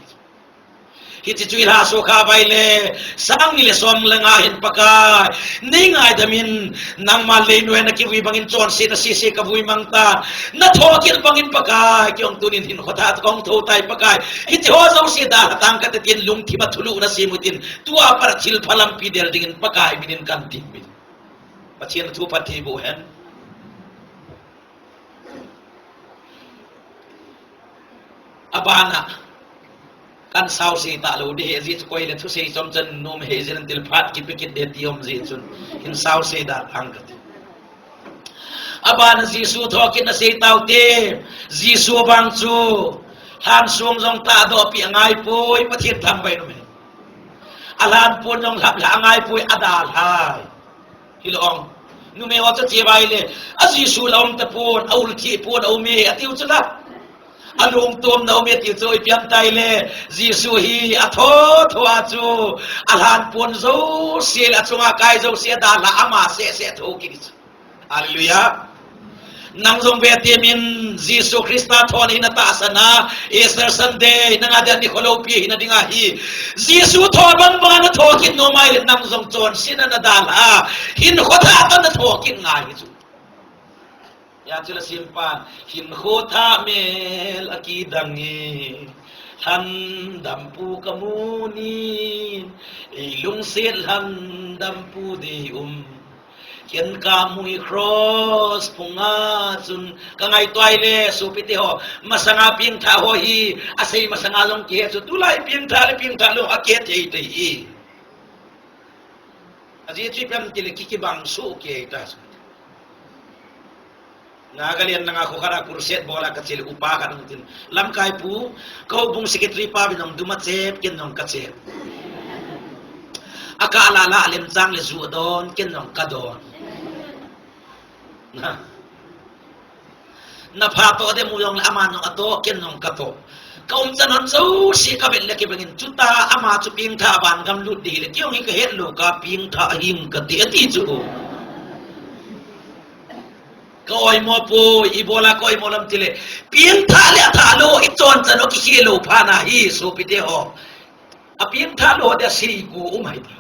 Hiche chu i lhaso kha uva ile, sang ni le som le nga hin Pakai, nei ngaidam in, nangma leinoiya na kivui bangin chonsetna sese ka vui mang tan, na thokit bangin Pakai, kei jong tunin hinkho thah toh kahung thou tai Pakai. Hiche ho jouse dalha tang kate tin lungthim a thulhuhna sem u hitin, tua pat a thilpha lampi del dingin Pakai minin kan tin. Pathen thu phatthei boh hen. Abana, kan sao sei talou ding ahi, ajeh chu koi le thusei chomcha nom ahi jeh in thil phat kipe kit ding ti um jeh chun, hin sao sei da tang kate. Abana Jesu thokitna sei taute, Jesu vang chu, lhan song jong tahdoh pi angai poi, Pathen thangvah in um ahi. Alhan pon jong lhap lhah angai poi, adalhai. Hilou ong. Numei ho chu che uva ile, a Jesu la um tapon, a ul thih pon a um e, atiu chu la. Alungtomna um e tiu chu ipi ham tile, Jesu hi atho tho a chu, alhan pon jouse le achunga kai jouse adalha ama seh seh thokit chu. Hallelujah. Nang jong vetemin Jesu Christa thona hi na tahsan a, Easter Sunday, nanga dia nikho loupi hina ding ahi. Jesu tho bang banga na thokit nom ahile nang jong chonsetna na dalha a, hinkho thah toh na thokit ngai hi chu. Hijeh chun la simpan, hinkho thah mel a kidang e, lhandampu ka mu in, ei lungset lhandampu dei um. Ken ka mu hi cross phunga chun ka ngaito ahile, sopite ho, masanga pengthah ho hi, asei masanga jong kihe chu, tulai pengthah le pengthah lou, akihe thei thei hi. Ajeh chu ipi ham tile ki, kibang soh kei ta chu. Nagaland langa kho khat a crusade bol a ka che le upa khat ahung tin, lamkai pu, ka houbung secretary pa vin jong dum a chep, ken jong ka chep. Akah lah lah lemchang le ju adon, ken jong ka don. Na, na pha toh ding mu jongle aman jong atoh, ken jong ka toh. Ka umchan hon jouse ka vet le kibang in, chuta ama chu pengthah a van gam lut ding hile, kei jong hi ka het lou ka pengthah hing kati, ati chu. Ka oimo poi, ibola ka oimo lam tile, pengthah le athah lou, i chonchan u kikhel lou phat na hi, sopite ho. Apengthah lou dia seigo um ahi ta.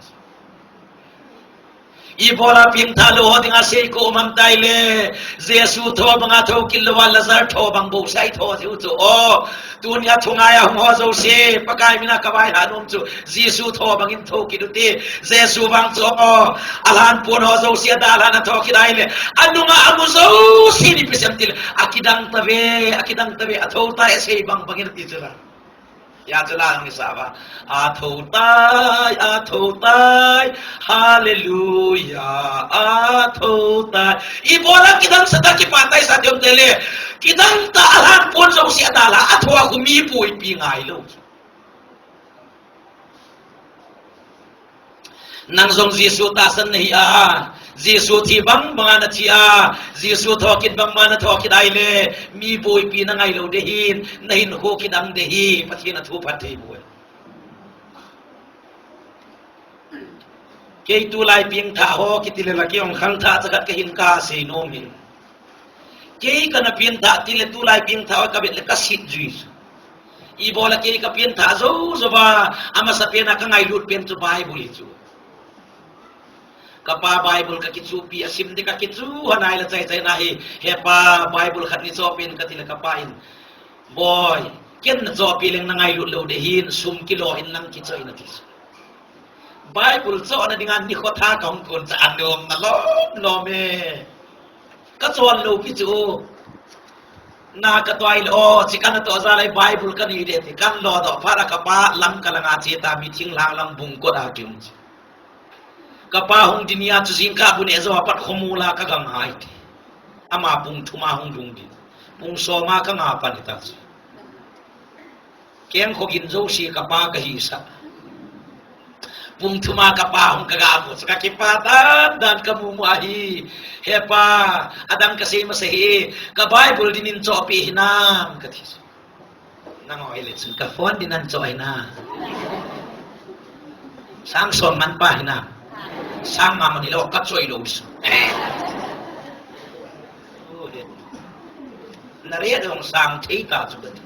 Ibola pengtha lou ho dinga seikoi um ham tile, Jesu tho banga thokit louva Lazar tho bang bou seitho jiu chu. O, tunia thungai a hung ho jouse, Pakai mina kavaihom chu, Jesu tho bangin thokit ute. Jesu vang chu, o, alhan pon ho jouse adalhan athokit ahile, anunga amu jouse ipi asei em tile, akidang tave, akidang tave, atho tai asei bang bangin ati chu la. Hia chu la hung isah uva. Atho tai, atho tai, hallelujah, atho tai. Ibola kidang sah tah, kipah tah isah diu ham tile, kidang tah, alhan pon jouse adalha, atho a khu mi boipi ngailou. Nang jong Jesu tahsan nahi a, Jesu thi bang banga nathi a, Jesu thokit bang banga nathokit ahile, mi boipi nangailou ding ahin, nahinkho kidang ding ahi, Pathen in athu phatthei boh hen. Kei tulai pengtha ho kiti le la kei jong khangthah chakhat kahin kasei nom in. Kei kana pengthah tile tulai pengtha ho kavet le kasit jui. Ibola kei kapengthah jou jouva, amasapen a kangailut pen chu Bible hi chu. Kapa Bible kakichupi, asim ding kakichu, hanai la chai chai na hi, hepa Bible khat nei chohpeh in kati le kapa in, Boi, ken nachohpeh leng nangailut lou ding ahin, sum kilo in nang kichoh in ati chu. Bible chohna dinga nikho tha kahung kon cha anom na lom lom e. Kachon lou pi chu. Na katoi le o, chi kana toh jal a Bible kanei ding ti, kan lodoh phat a kapa lam kalanga che ta, mi thinglhang lam bung kot a kium chu. Kapa hung ding nia chu jingkah bu neh jou a pat khomol a kagang hai ti. Ama pung thum a hung lhung ding. Pung som a kanga pan hita chu. Keng kho gin jouse kapa kahisah. Pung thum a kapa hung kaga mu chu kakipah dan dan kamu mu ahi. Hepa, adang kasei masa hi, ka Bible ding in chohpeh hinam kati chu. Nangho hile chun ka phone ding in choh hinam. Sang som man pa hinam. Sang nga man hilou kachoh lou chu. Na re dong sang thei ta chu kati.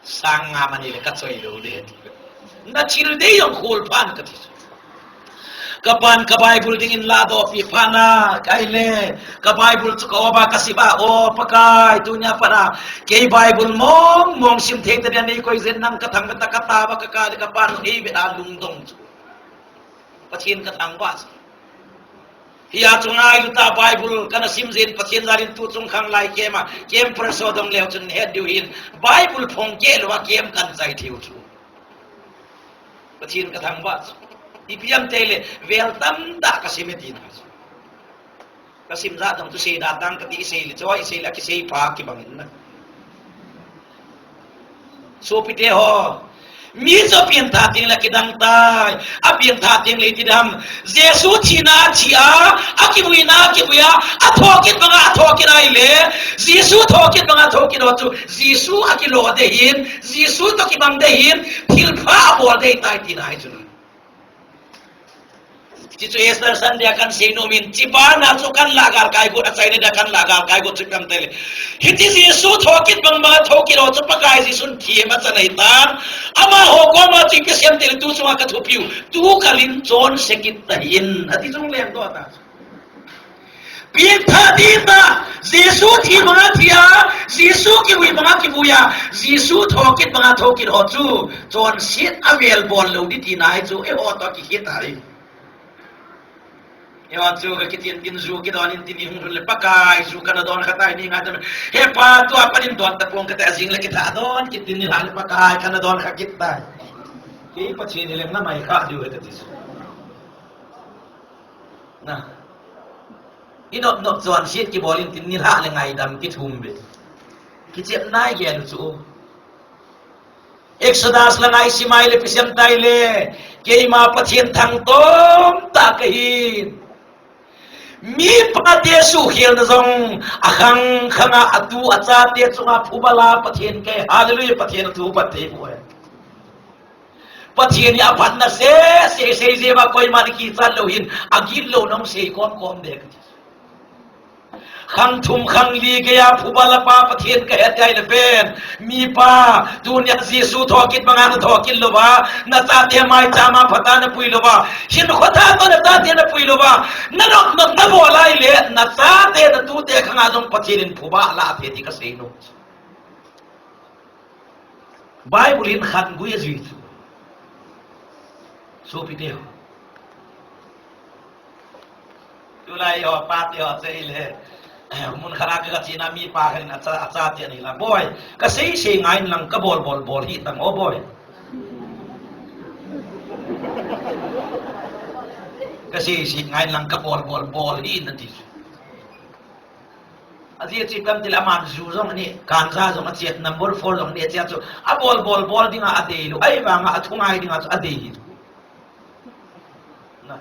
Sang nga man hile kachoh lou ding. Nathil dei jong khol phan kati chu. Kapan ka Bible ding in ladoh pi phat na, kaile, ka Bible chu ka-op a kasim a, O Pakai, tunia pat a, kei Bible mong mong sim thei tadin neikoi jeng in nang kathangvah ta, katao a kakap le kapan u eivet a lungdong chu. Pathen kathangvah chu. Hia chu ngailu ta Bible kana sim jeh in Pathen jal in tu chung khanglai camp a, camp pressure dong leu chun het diu hin, Bible phong keh lou a camp kan chai thei u chu. Pathen kathangvah chu. Ipi ham tile, vel tamtah kasim e tina chu. Kasim jat dong chu sei da tang kati, isei le choi, isei le kisei pha kibang in na. Sopite ho, mi chu apengtha teng le kidang tai, apengtha teng le iti dam, Jesu thina athi a, akivuina akivui a, athokit banga athokit ahile, Jesu thokit banga athokit ho chu, Jesu akilo ding ahin, Jesu toh kibang ding ahin, thilpha abol ding tai tina ahi chu. Hichu Easter Sunday a kan sei nom in, chibana chu kan lah galkai got, achaina dia kan lah galkai got chu ipi ham tile, hiche Jesu thokit bang banga thokit ho chu Pakai Jesun thi a amachan ahitan, amaho koma chu ipi asei em tile, tu chunga kathupiu, tu kal in chonse kit tahih in, ati chung lengdoh ta. Pengtha ding ta, Jesu thi banga thi a, Jesu kivui banga kivui a, Jesu thokit banga thokit ho chu, chonset avel bol lou ding tina ahi chu, eiho toh kikhen ahi. Eiho chu kakitin tin ju kidon in tin, ihung lhun le Pakai ju kana don kha tai, nei ngai tam. Hepa, tua pat in don tapong kate, ajing le kitha don kit tin, nilhah le Pakai kana don kha kit tai. Kei Pathen hileng namai kha diu ahi kati chu. Na. Inop nop chonset kibol in tin, nilhah le ngaidam kithum ve. Kichep nai gel u chu. Exodus la ngai sim a ile, ipi asei em tile, keima Pathen thangtom tah kahin. Mipate suhkhelna jong akhang khang a, atu achate chunga phubal a Pathen kahi. Hallelujah, Pathen athu phatthei boh hen. Pathen hi aphatna seh seh, sei jeh uva koiman akichat lou hin, agit lou nahung sei kom kom ding kati. Khang thum khang li geiya phuba lapa Pathen kahet jeh le ven. Mipa, tunia Jesu thokit banga nathokit louva, nachate maicham a phatah napui louva, hinkho thah toh nachate napui louva, nanop nop nabol a ahile, nachate natute khanga jong Pathen in phuba alah thei ti kasei nom. Bible in khat gui ajui chu. Sopite ho. Tulai ho, pate ho, chei le. Mun khat a kaga chena mipa khat in acha, achate anei la. Boi, kasei sei ngai inlang kabol bol bol hih tan o boi. Kasei sei ngai inlang kabol bol bol hih in ati. Ajeh chu ipi ham itile aman ju jong anei, ganja jong ache, number four jong anei, achea chu abol bol bol dinga adei lou, ahivanga athungai dinga chu adei hi. Na.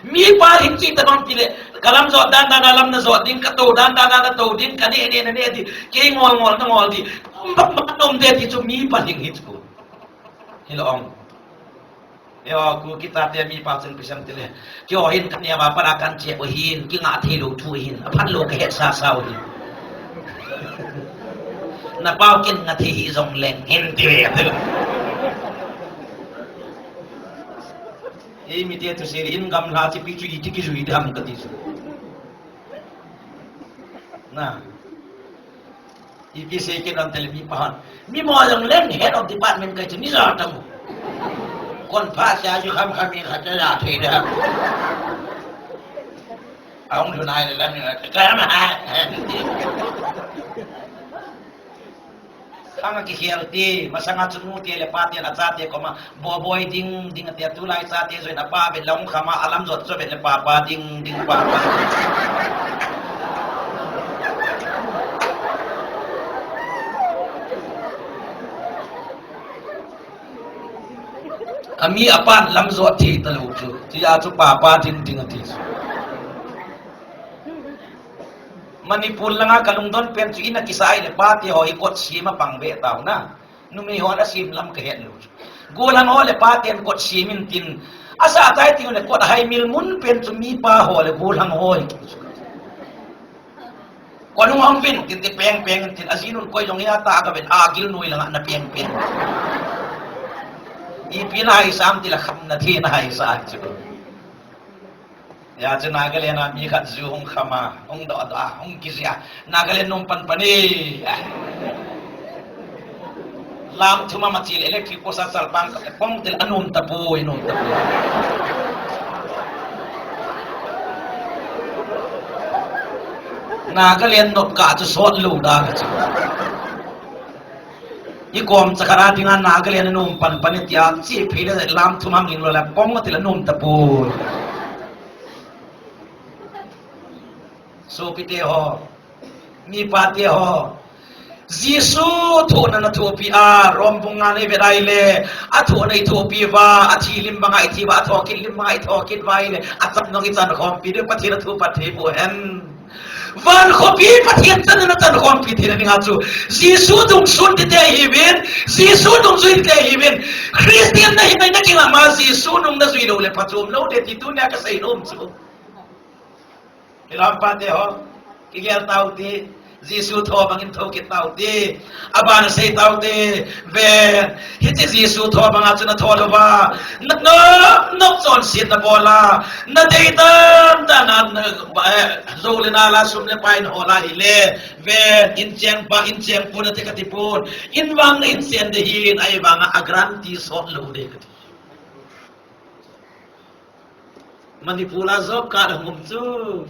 Mipa lhing chu itabang itile, kalam jot dan dan a lam najot ding, katou dan dan a natou ding, kaneh neh naneh ding, kei ngol ngol nangol ding, um bang bang nom de ti chu mipa lhing hi chu. Hilou ong. Eiho Kuki tate mipa chun ipi asei em itile, keiho hin kaneo a pat a kache u ahin, kingah theilou thu ahin, aphat lou kahet sasa u ahin. Napau kingah thei hih jongleng hin ti ve. Eimite thusei in gamla chu ipi chu iti kijui ding ham kati chu. Na. Ipi sei kit em itile mipa hon, mi mo jongleng head of department kahi chu mi ja tamo. Kon pha sia ju kham kham in khat cha ja thei da. Ahung lhun nai le lam ni na, ka ma ha. Khang akikhel ti, masanga chu nute le paten achate koma, boboi ding ding ati, tulai chate join apa vet le hung khama, alam jot chu vet le papa ding ding papa. Ami apan lam jot thei talou chu, tia chu papa ding ding ati chu. Manipur langa kalungdon pen chu in a kisa ahile pate ho hi kot sem a pang ve tau na. Numei hon asem lam kahet lou chu. Gollhang ho le paten kot sem intin. Asa tai ti le kot haimil mun pen chu mipa ho le gollhang ho hi. Kon hung hong vin tin ti peng peng tin ajinun koi jong hi ata ka ven a gil noi langa na peng peng. Ipi nahisam ti la kham na thi nahisa chu. Hijeh chun Nagaland a mi khat ju hung khama, hung doh doh a, hung kijih a, Nagaland nung pan pan e. Lam thum a ma chil electric post a chalpang khat pong til a num tapoi, num tapoi. Nagaland nop kah chu sot lou da ka chu. I kom chakhat a dinga Nagaland a num pan pan e tia, chi phei le lam thum a nging lou le pong til a num tapoi. Sopite ho, mipate ho, Jesu thohna nathopi a, Rom bung nga na ivet a ahile, athohna ithopi uva, athi lim banga ithi uva, athokit lim banga ithokit uva ahile, achan jong ichan khompi diu, Pathen athu phat thei bohen. Van khopi Pathen channa nachan khompi theina dinga chu, Jesu dungsun tite ihiuvin, Jesu dungjui tite ihiuvin, Christian nahi mai na kinga ma Jesu nung najui lou le phachom lou de ti tunia kasei nom chu. Kilam pate ho, kigel taute, Jesu tho bangin tho kit taute, abana sei taute, ven, hiche Jesu tho banga chu natho louva, na, na, nop chonset nabol a, nadei dan dan a, na, eh, jou le nal a sum le pai nahol a ahile, ven, incheng pa, incheng pu nati kati pon, in vang na inchen de hin, ahivanga a guarantee sot lou de kati. Manipur a job card ahung um chu.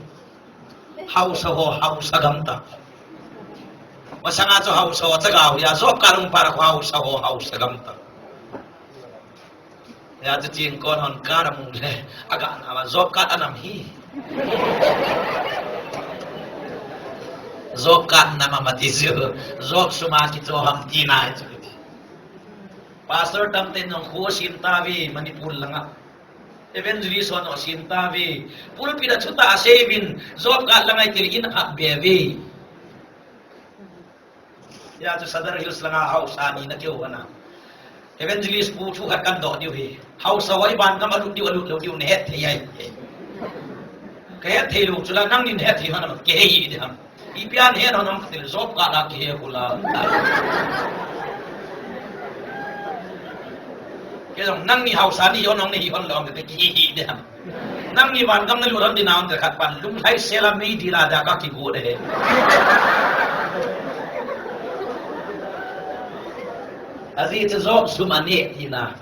Haosa ho, haosa gam ta. Masanga chu haosa ho chagau hia, job card ahung pa la khu haosa ho, haosa gam ta. Hijeh chun kon hon card amu le, aga na ma job card anam hi. Job card nam ama ti chu, job sum a kicho ham tina hi chu. Pastor tamten jong kho asem tauve Manipur langa. Evangelist hon asem tauve. Pulpit a thutah asei uvin, job card la ngai tile in akhap be uve. Hijeh chun Sadar Hills langa haosa ni na keu ana. Evangelist pu thu khat kadoh diu ahi. Haosa ho iban gam alut diu, alut lou diu nahet thei ahi. Kahet thei lou chu la, nangnin het thei hon am, kahe hih ding ham. Ipi a nahet hon ham kati le, job card a kahe khu la. Kei jong nangni haosa ni hon hong nahi hon lou ham kati, kahe hih ding ham. Nangni van gam nalut hon ding ham ti khat pan, lunglhai sel a mei dil a dia kakigot e. Ajeh chu job sum aneh tina.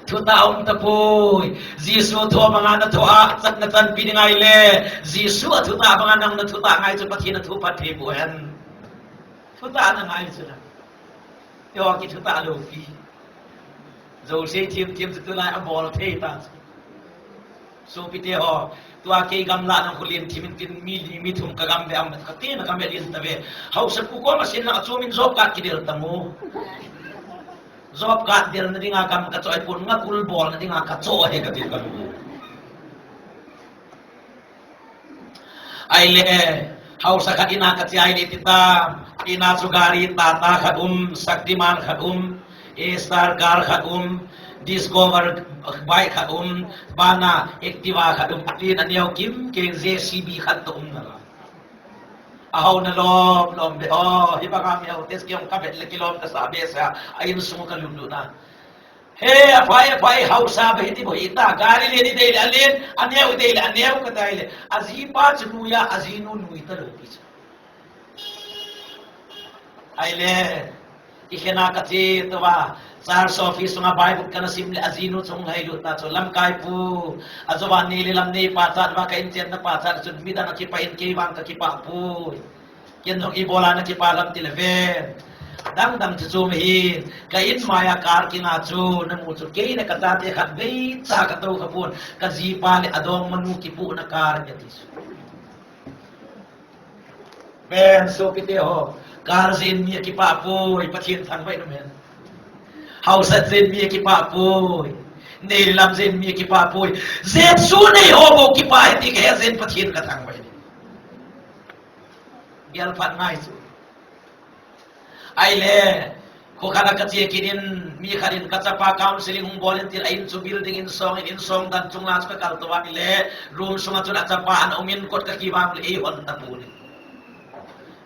Thutah um tapoi. Jesu thu banga nathoh a, chan, nachanpi ding ahile, Jesu a thutah banga nang nathutah ngai chu Pathen in athu phatthei boh hen. Thutah nangai chu la. Eiho kithutah lou pi. Jouse thim thim chu tulai abol thei ta chu. Sopite ho, tua kei gamlah nang khu len thim in tin mi li mi thum ka gam ve am, ka tin ka me lin ta ve. Haosa pu koma sin lang a chom in job card kidel ta mo. Job card delna dinga gam kachoh ahipon, ngakul bolna dinga kachoh ahi kati ka lu. Ahile, haosa khat in a kache ahile tita, in a chu gari Tata khat um, Shaktiman khat um, A Star car khat um, Discover bike khat um, bana Activa khat um, tin aneo kim keng J C B khat toh um nalai. Ahao na lom lom be, o, hibanga mi hao test kiong kavet le kilom kasa behseh a, a insung kalut lut na. He, aphai, aphai, haosa ba hiti bou hita, gari len idei le alen, aneo idei le aneo kati le, ajipa chu nuiya, ajinu nui talou pi chu. Ahile, kikhen a kache tou va, church office sunga Bible kana sim le, ajinu chu hung lhailut ta chu, lamkai pu, ajouva nei le lam nei pachat uva, ka in chenna pachat chun, midang akipah in kei vang kakipah poi. Ken jong ibola nakipah lam ti le ven. Dang dang chu chom ahi, ka in maiya car kinga chu, namu chu, kei le kachate khatvei cha katou khapon, kajipa le adongmanu kipuhna car ahi ati chu. Ven, sopite ho, car jeh in mi akipah poi, Pathen thangvah in um hen. Haosa jeh in mi akipah poi, nei le lam jeh in mi akipah poi. Jesu neiho bou kipah ahi ti kahe jeh in Pathen kathangvah in. Gel phat ngai chu. Ahile, kho khat a kache kit in, mi khat in kachapa counseling hung bol in tin, a in chu building in song in, in song dan chung lang chu kakal tou va ahile, room sunga chun achapa ana um in, kot kakivang le eihon tapon in.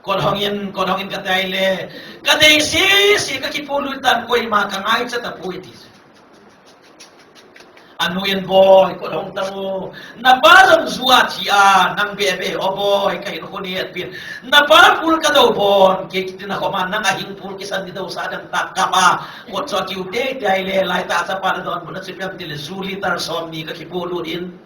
Kot hong in, kot hong in kati ahile, kadei sese kakipolut tan koima kangaicha tapoi ti chu. Anu in, boi, kot hong tan o. Napa jong ju a thi a, nang bebe o boi, kahinkho nei hetpin. Napa pul kadou bon, kei kiti na khoma, nang ahing pul kisan ni dousah dang tah kap a. Kot chu akiu teitei le, laitah a chapa nadonbutna chu ipi ham ti le, ju litre somni kakipolut in.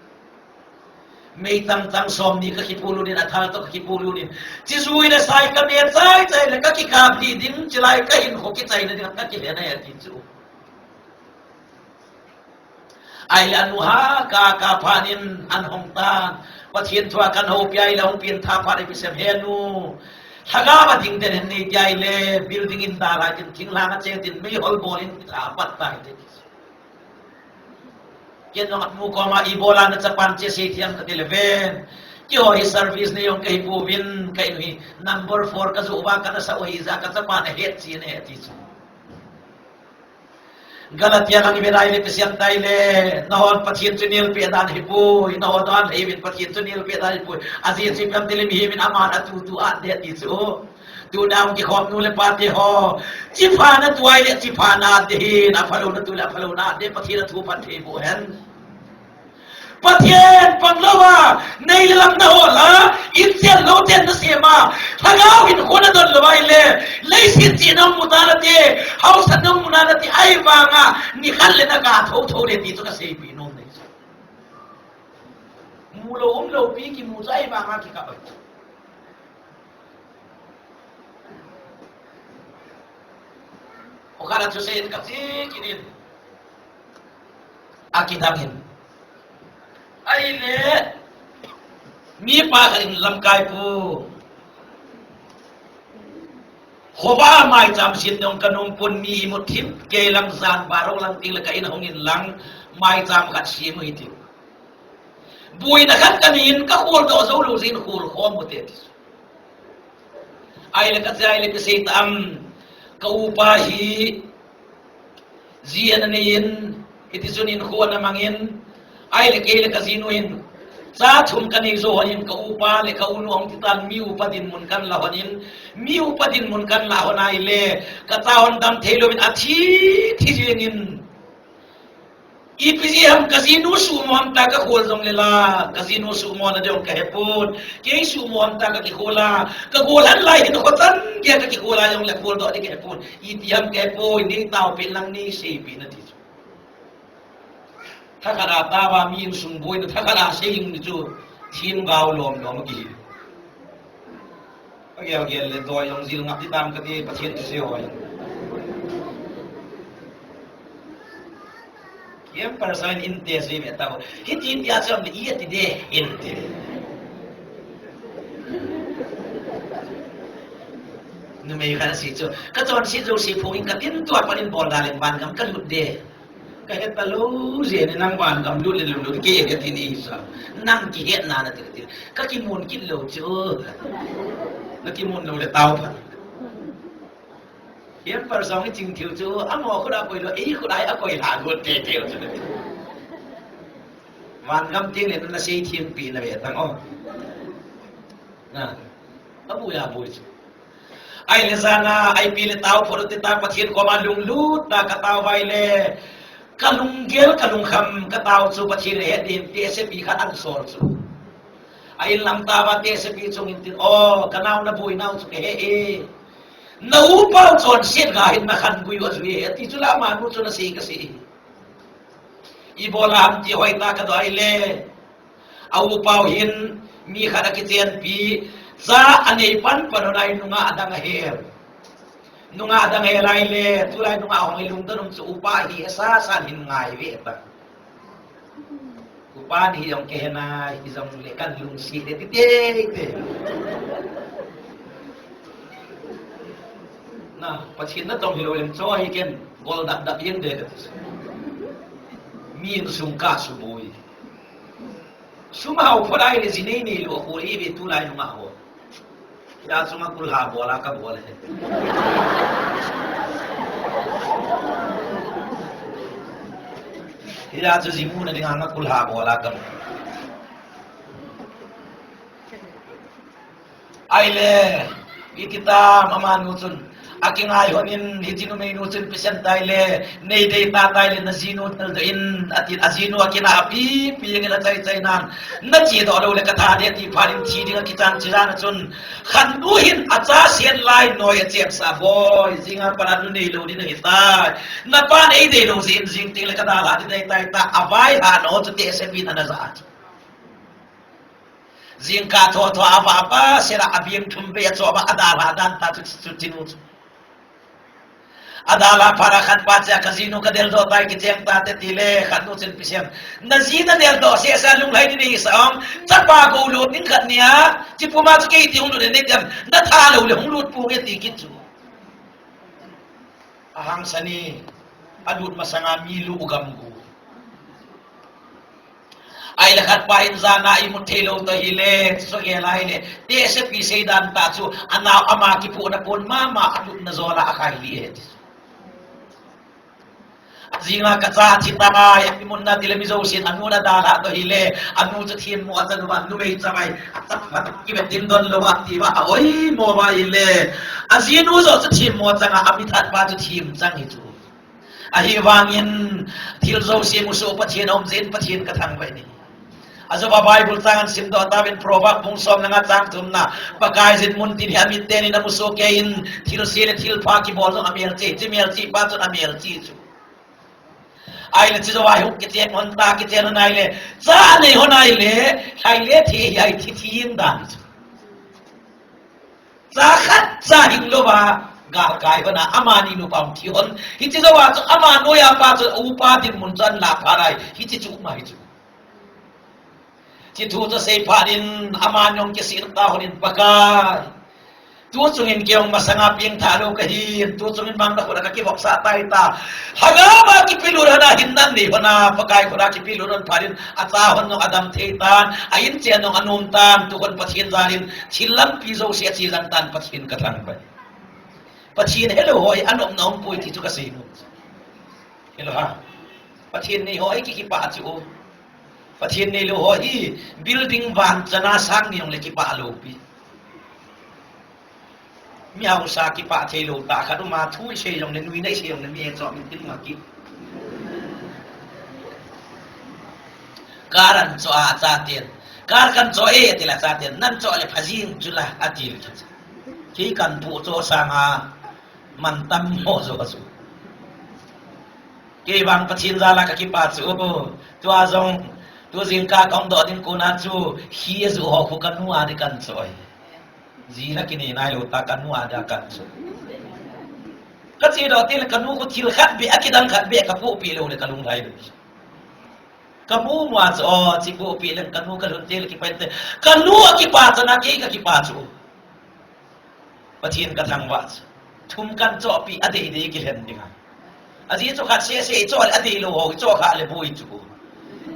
Mei tang tang somni kakipolut in, athal toh kakipolut in. Chi ju in asai kame chai chai le, kakikap lih ding, chulai kahinkho kichaina ding, kakile nai ati chu. Ahile anu ha, ka, ka phat in an hong tan. Pathen thu a kan houpi ahile hung pen tha phat ipi sem he nu. Lhagao a ding den hen nei ti ahile building in dalha tin thinglhang a che tin meihol bol in tha pat tai te. Ken jong anu koma ibola nachapan che sei thei am kati le ven. Keiho hi service nei jong kahi pouvin, ka in hi number four kajoh uva kana sah u ahi jeh a kachapan ahet chen ahi ati chu. Galatia lang ivet ahile, ipi asei em itile, nahon Pathen chu nelpeh dan ahipoi, nahon dan ahiuvin Pathen chu nelpeh dan ahipoi. Ajeh chu ipi ham itile mihem in aman atu tu at ding ati chu. Tuna hung kikhom nu le pa te ho, chipha natu ahile chipha na at ding ahin, aphalou natu le aphalou na at ding, Pathen athu phatthei boh hen. Pathen pang louva, nei le lam nahol a, in chen lou chen nasem a, lhagao hinkho nadon lou ahile, leiset chihna hung mu nate, haosatna hung mu nate, ahivanga, nikhat le naga thou thou le ti chu kaseipeh nom ahi. Mu lou um lou pi kimu chu ahivanga kikap ahi. Kho khat a thusei in kache kit in. Akidang in. Ahile, mipa khat in lamkai pu. Khovah a maicham sem ding kanom pon, mi imut thim kei lang, jan baro lang teng le ka in hung in lang, maicham khat sem u hite. Boina khat kanei in kakhol doh jou lou jeh in khol khom u hite. Ahile kache ahile ipi sei ta am, ka upa hi ji ana nei in, hiti chun hinkho ana mang in, Ahile kei le kajinu hin, cha thum kanei jou hon in, ka upa le ka unu hung titan, mi upa dinmun kanla hon in, mi upa dinmun kanla hon ahile, kacha hon dam thei louvin athi thi jeng in. Ipi jeh ham, kajinu suhmo ham tia kakhol jongle la, kajinu suhmo na ding kahepon, kei suhmo ham tia kakikhol a, kagol han lai hin kho chan geiya kakikhol a jongle kholdoh ding kahepon, ipi ham kahepoi, neitaopeh lang neiseipeh in ati chu. Thakhat a taova mi insung boina thakhat a sei ding chu themgao lom lom kihi. Kagel gel le doi jong jil ngap ding tam kati, Pathen thusei hoi. Camper sa in inte sei ve tao. Hiti tia chom le i ati de inte. Numei khat sei chu, kachonset jouse phong in katin tua pat in bol da leng vangam kalut de. Kahet talou jeng in, nang vangam lut le lut lut, kei kati ni sa. Nang kihetna nati kati. Kakimun kit lou chu. Nakimun lou le tao phat. Camper jong iching theiu chu, amaho khut a koi lou, ei khut a akoi lha got teitei u chu. Vangam teng le nasei thempeh na ve tang o. Na. Aboi aboi chu. Ahile jana, ipi le tao phot u ti ta, Pathen koma lunglutna katao vai le, kalunggel, kalungkham katao chu Pathen ahet ding, tehsepi khat ahin sol chu. A-in lam taova tehsepi chung in tin, o, kanao naboinau chu kahe e. Na upa u chonset ga hin nakhanpui u ajui e, ati chu la amanu chun asei kasei. Ibola ham ti hoitah kadoh ahile, a upa u hin mi khat akichenpi, cha anei pan pan u nai nungah adang ahel. Nungah adang ahel ahile, tulai nungah hung hi lungdon um chu upa hi asa san hin ngai ve ta. Upa ni hi jong kahe nai, hi jong le kan lungset le ti teitei. Na, Pathen natong hilou leng cho hi ken, gol dap dap jeng de. Mi insung kasuboi. Sum hao phot ahile ji nei nei lou akhol ive tulai nungah ho. Hia chu nga kulha bola kabol e. Hia chu ji muna dinga nga kulha bola kabol. Ahile, iti tam amanu chun, akingai hon in, hiche numeinu chun pisen taile, nei dei ta taile, najinu deldoh in, atin, ajinu akinah apipi jeng in achai chai nan, nachedoh lou le katha ding ati phat in thi ding akichan che jan a chun, khatnu hin acha sen lai noi achepsah, boi, jing a pat a nu neilou ding nahitai, napan eidei lou jeh in jing teng le kadalhah ding nahitai tia, avaihahna ho chu tehsepin ana jah a chu. Jingkah thotho a avah a, sela abeng thum vei achoh a, adalhah dan ta chu, chu, chinu chu. Adalhah phat a khatpa chea, kajinu kadeldoh tai, kicheng tate tile, khatnu chun pisen. Naji nadeldoh seh seh a lunglhai ding nahisah em? Chapa gou lut ding khat nia, chipuma chu kei ti hung lut nei tem, natha lou le hung lut ponge ti kit chu. Ahangsan e, alut masanga mi lu gam gu. Ahile khatpa hin jana imut theilou toh hile, chu gel ahile, tehsepi seidan tah chu, anao ama kipohna pon mama alutna jol a akhai lih e ti. Ajing a kacha thi tai, imutna tile mi jousen anun adalhah toh hile, anu chu themmo achan uva, numei chamai, achapa kivet ding donlou a ti uva, aoimo uva hile, ajinu joh chu themmo chang a, amithat pa chu them chang hi chu. Ahivangin, thil jouse musoh Pathen aum jeh in Pathen kathangvah e. Ajouva Bible chang ahin simdoh tauvin, Proverb bung som le nga chang thumna, Pakaiyin muntin hi amit teni in amusoh kei in, thilse le thilpha kibol jong amelchih, hiche melchih pa chun amelchih chu. Ahile chujouva hi kichen hon ta, kichen hon ahile, cha anei hon ahile, lhai le thi hi ahi thi thi in dan chu. Cha khat cha hing louva, galkai hon a, amani nupa hung thi hon. Hiche jouva chu ama noiya pa chu, upa dinmun chu ahin lah phat ahi, hiche chu um ahi chu. Hiche thu chu asei phat in, amani jong kisih tah hon in, Pakai, tu chungin kei jong masanga pengthah lou kahin, tu chungin mangna khut a kakivopsah tai ta. Lhagao a kipelut hon a, hinna nei hon a, Pakai khut a kipelut hon phat in, acha hon jong adam thei tan, a-in chen jong anom tan, tu khun Pathen jal in, thil lampi jouse ache jeng tan, Pathen kathangvah e. Pathen helou ho hi anopna umpoi ti chu kasei nom. Helou ham? Pathen nei ho hi kikipah chu. Pathen neilou ho hi building van chana sang ni jongle kipah lou pi. Mi hausa kipah thei lou tah khat uma, thu isei jongle, nuina isei jongle, mi he choh min tin ma ki. Car an choh a, achaten. Car kan choh e, atile achaten. Nan choh le phajing chula, atil. Kei kan pu choh sanga, man tam mo jo chu. Kei vang Pathen jala kakipah chu. Tua jong, tu jingkah kahung doh ding kona chu, hi ajoh ho khu kanu a di kan choh e. Ji la kinei nailou ta kanu a di kan choh. Kache doh tile kanu khu thil khat beh, akidang khat beh kapoh peh lou le kalung lhai lou. Kamu mu a chu, o, chi poh peh leng kanu kalhun tile kipah inte. Kanu akipah chana kei kakipah chu. Pathen kathangvah chu. Thum kan chohpeh, adei dei kilhen dinga. Ajeh chu khat seh seh ichoh le adeilou ho, ichoh kha le boi chu.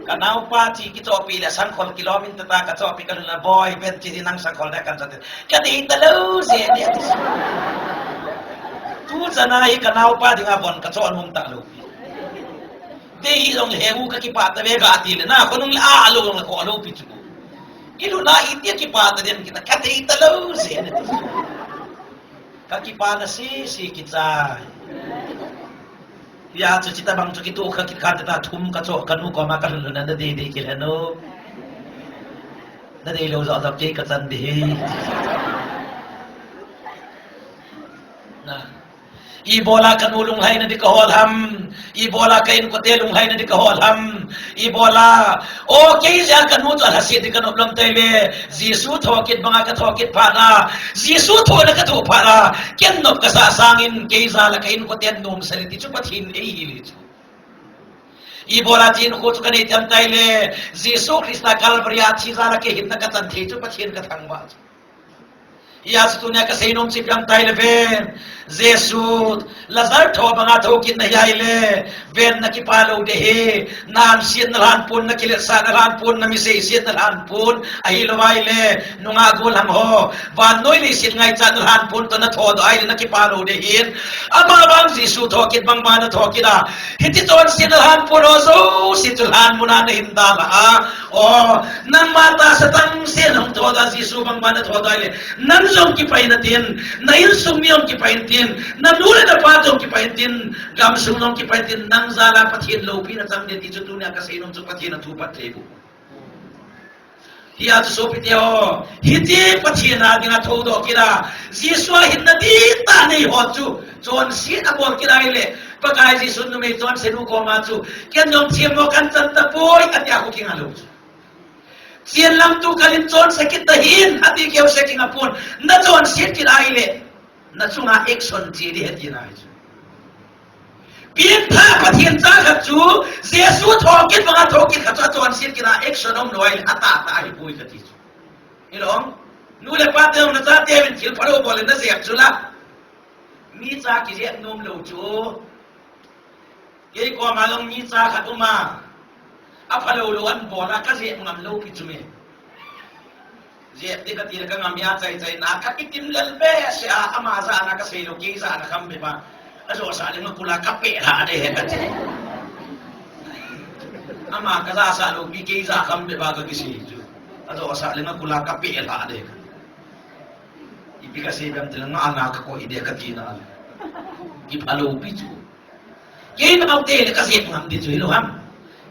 Kanaopa chi kichohpeh le sangkhol kilom in tata kachohpeh kalhun le boi pen chi nang sangkhol de kan choh te. Kadei talou jeh ne ati. Tu chana hi kanaopa dinga von kachoh nom talou pi. Dei hi jong le he u kakipah tave kati le na khonung le alou jong le kholou pi chu. Iluna iti kipah ta dem kita, kadei talou jeh ne. Kakipana sese kichai. Hia chu chita bang chu kitoh kha kit khan ta thum kachoh kanu koma kalhun lhun na dei dei kilhen o. Nadeilou joh joh kei kachan ding hi. Na. Ibola kanu lunglhaina di kahol ham. Ibola ka inkote lunglhaina di kahol ham. Ibola, o, kei jeh a kanu chu alhaset di kanop lom tei le. Jesu thokit banga kathokit phat a, Jesu thohna kathoh phat a, ken nop kasah sangin kei jal a ka inkoten nomsa le ti chu Pathen eihil hi chu. Ibola hinkho chu kanei tem tai le, Jesu Christa Calvary a thi jal a kei hinna kachan thei chu Pathen kathangvah chu. Hia chu tunia kasei nom chu ipi ham tai le ven. Jesu, Lazar tho banga thokit nahi ahile, ven nakipah lou ding ahi, nahamsetna lhanpon, nakiletsahna lhanpon, namiseisetna lhanpon, ahilou ahile, nungah gollhang ho, vannoi leiset ngaichatna lhanpon toh nathodoh ahile nakipah lou ding ahin. Amavang Jesu thokit bang banga nathokit a, hiti chonsetna lhanpon ho jouse chu lhan muna nahin dalha a, o, nangma tahsa tangsen hung thodoh a Jesu bang banga nathodoh ahile, nang jong kipah in tin, na insung mi jong kipah in tin, nanu le napa jong kipah in tin, gamsung jong kipah in tin, nang jal a Pathen loupina chang ding ti chu tunia kasei nom chu Pathen athu phatthei boh. Hia chu sopite ho, hiti Pathen a dinga thodoh kit a, Jesu a hinna dihtah nei ho chu, chonset abol kit ahile, Pakai Jesun numei chonsenu koma chu, ken jong themmo kahin chan tapoi, atia khu kinga lou chu. Chen lang tukal in chonse kit tahih in, ati keu se kinga pon, nachonset kit ahile, nachunga action che ding ahi tina ahi chu. Pengthah Pathen cha khat chu, Jesu thokit banga thokit khat chu achonset kit a action umlou ahile, atahtah ahipoi kati chu. Hilou, nu le pa te jong nachate uvin thil phalou bol le najep chu la. Mi cha kijep nomlou chu. Kei koma jong mi cha khat uma, aphalou lou anabol a kajep ngamlou pi chu me. Jep ding kati le kangam a chaichaina, kakitim lel behseh a, ama jahna kaseilou, kei jahna kham bep a. Ajosah leng akul a kapeh lhah ding ahi kati. Ama kajahsah lou pi, kei jah kham bep a kakisei chu. Ajosah leng akul a kapeh lhah ding ahi. Ipi kasei bep ti le ngahna kakoi ding katina le, kiphalou pi chu. Kei naote le kajep ngam ding chu hilou ham.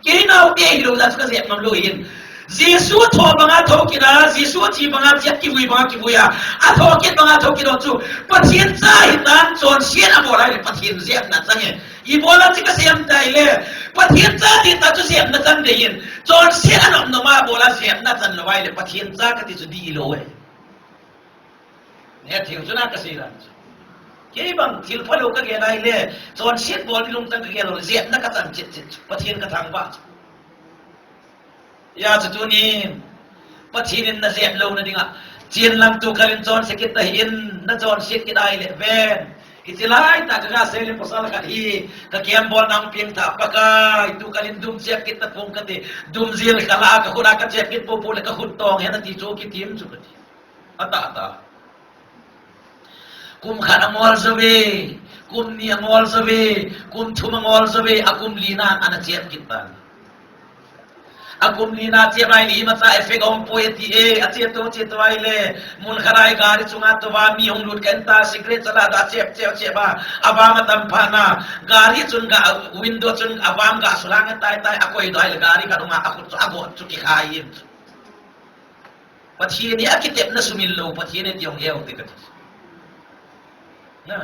Kei naote hilou jeh chu kajep ngamlou ahin. Jesu tho banga thokit a, Jesu thi banga thi a, kivui banga kivui a, athokit banga thokit ho chu Pathen cha ahitan, chonset abol ahile Pathen jepna chang e. Ibola chu kasei ham tai le, Pathen cha ahitan chu jepna chang ding ahin, chonset anom nom a bol a jepna chan lou ahile Pathen cha kati chu dihlou e. Nethei u chu na kasei dan chu. Kei bang thil phalou kagel ahile, chonset bol ding lungtang kagel lou le, jepna kachan chet chet chu, Pathen kathangvah chu. Hia chu tunin, Pathen in najep louna dinga, chen lang tukal in chonse kit tahih in, nachonset kit ahile ven. Hiche laitah kaga sei le pasal khat hi, kakembol nang pengthah Pakai, tukal in dum chep kit tapong kati, dum jil khala kakhut a kachep kit popo le kakhut tong hen ati chu kitim chu kati. Atahtah. Kum khat angol jouve, kum ni angol jouve, kum thum angol jouve, akum lina ana chep kit tan. Akum lina chep lai le imacha effect aum poi ati e, achep to chep to ai le, mun khat a gari chunga tou va mi hung lut kei ta, cigarette chala da chep chep chep a, avang atam phat na, gari chun ga, window chun avang ga sulang tai tai, akoi doi le gari khat um a, akhut chu agot chu kikhai in. Pathen hi akitepna sumil lou, Pathen hi tiong heu te kati. Na.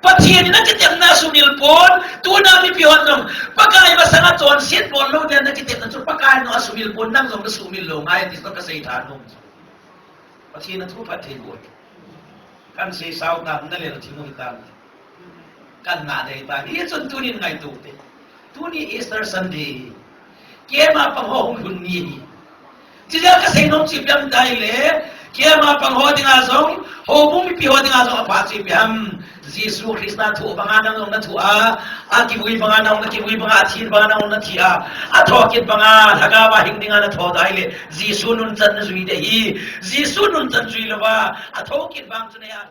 Pathen in akitepna sumil pon, tuna mipi hon jong, Pakai masanga chonset bol lou den akitepna chu, Pakai in asumil pon, nang jong nasumil lou ngai ti chu kasei tha nom. Pathen athu phatthei bol. Kan sei sao ta, na le thimu ta. Kan na dei ta. Hichun tunin ngaito te. Tuni Easter Sunday. Keima pang ho hung lhun ni hi. Chijeh a kasei nom chu ipi ham tia le, keima pang ho dinga jong, houbung mipi ho dinga jong apha chu ipi ham. Jesu Christa thoh banga nang jong nathoh a, akivui banga nang jong nakivui banga, athi banga nang jong nathi a, athokit banga, lhagao va hing dinga natho tia le, Jesu nunchan najui ding ahi, Jesu nunchan jui louva, athokit vang chu nei a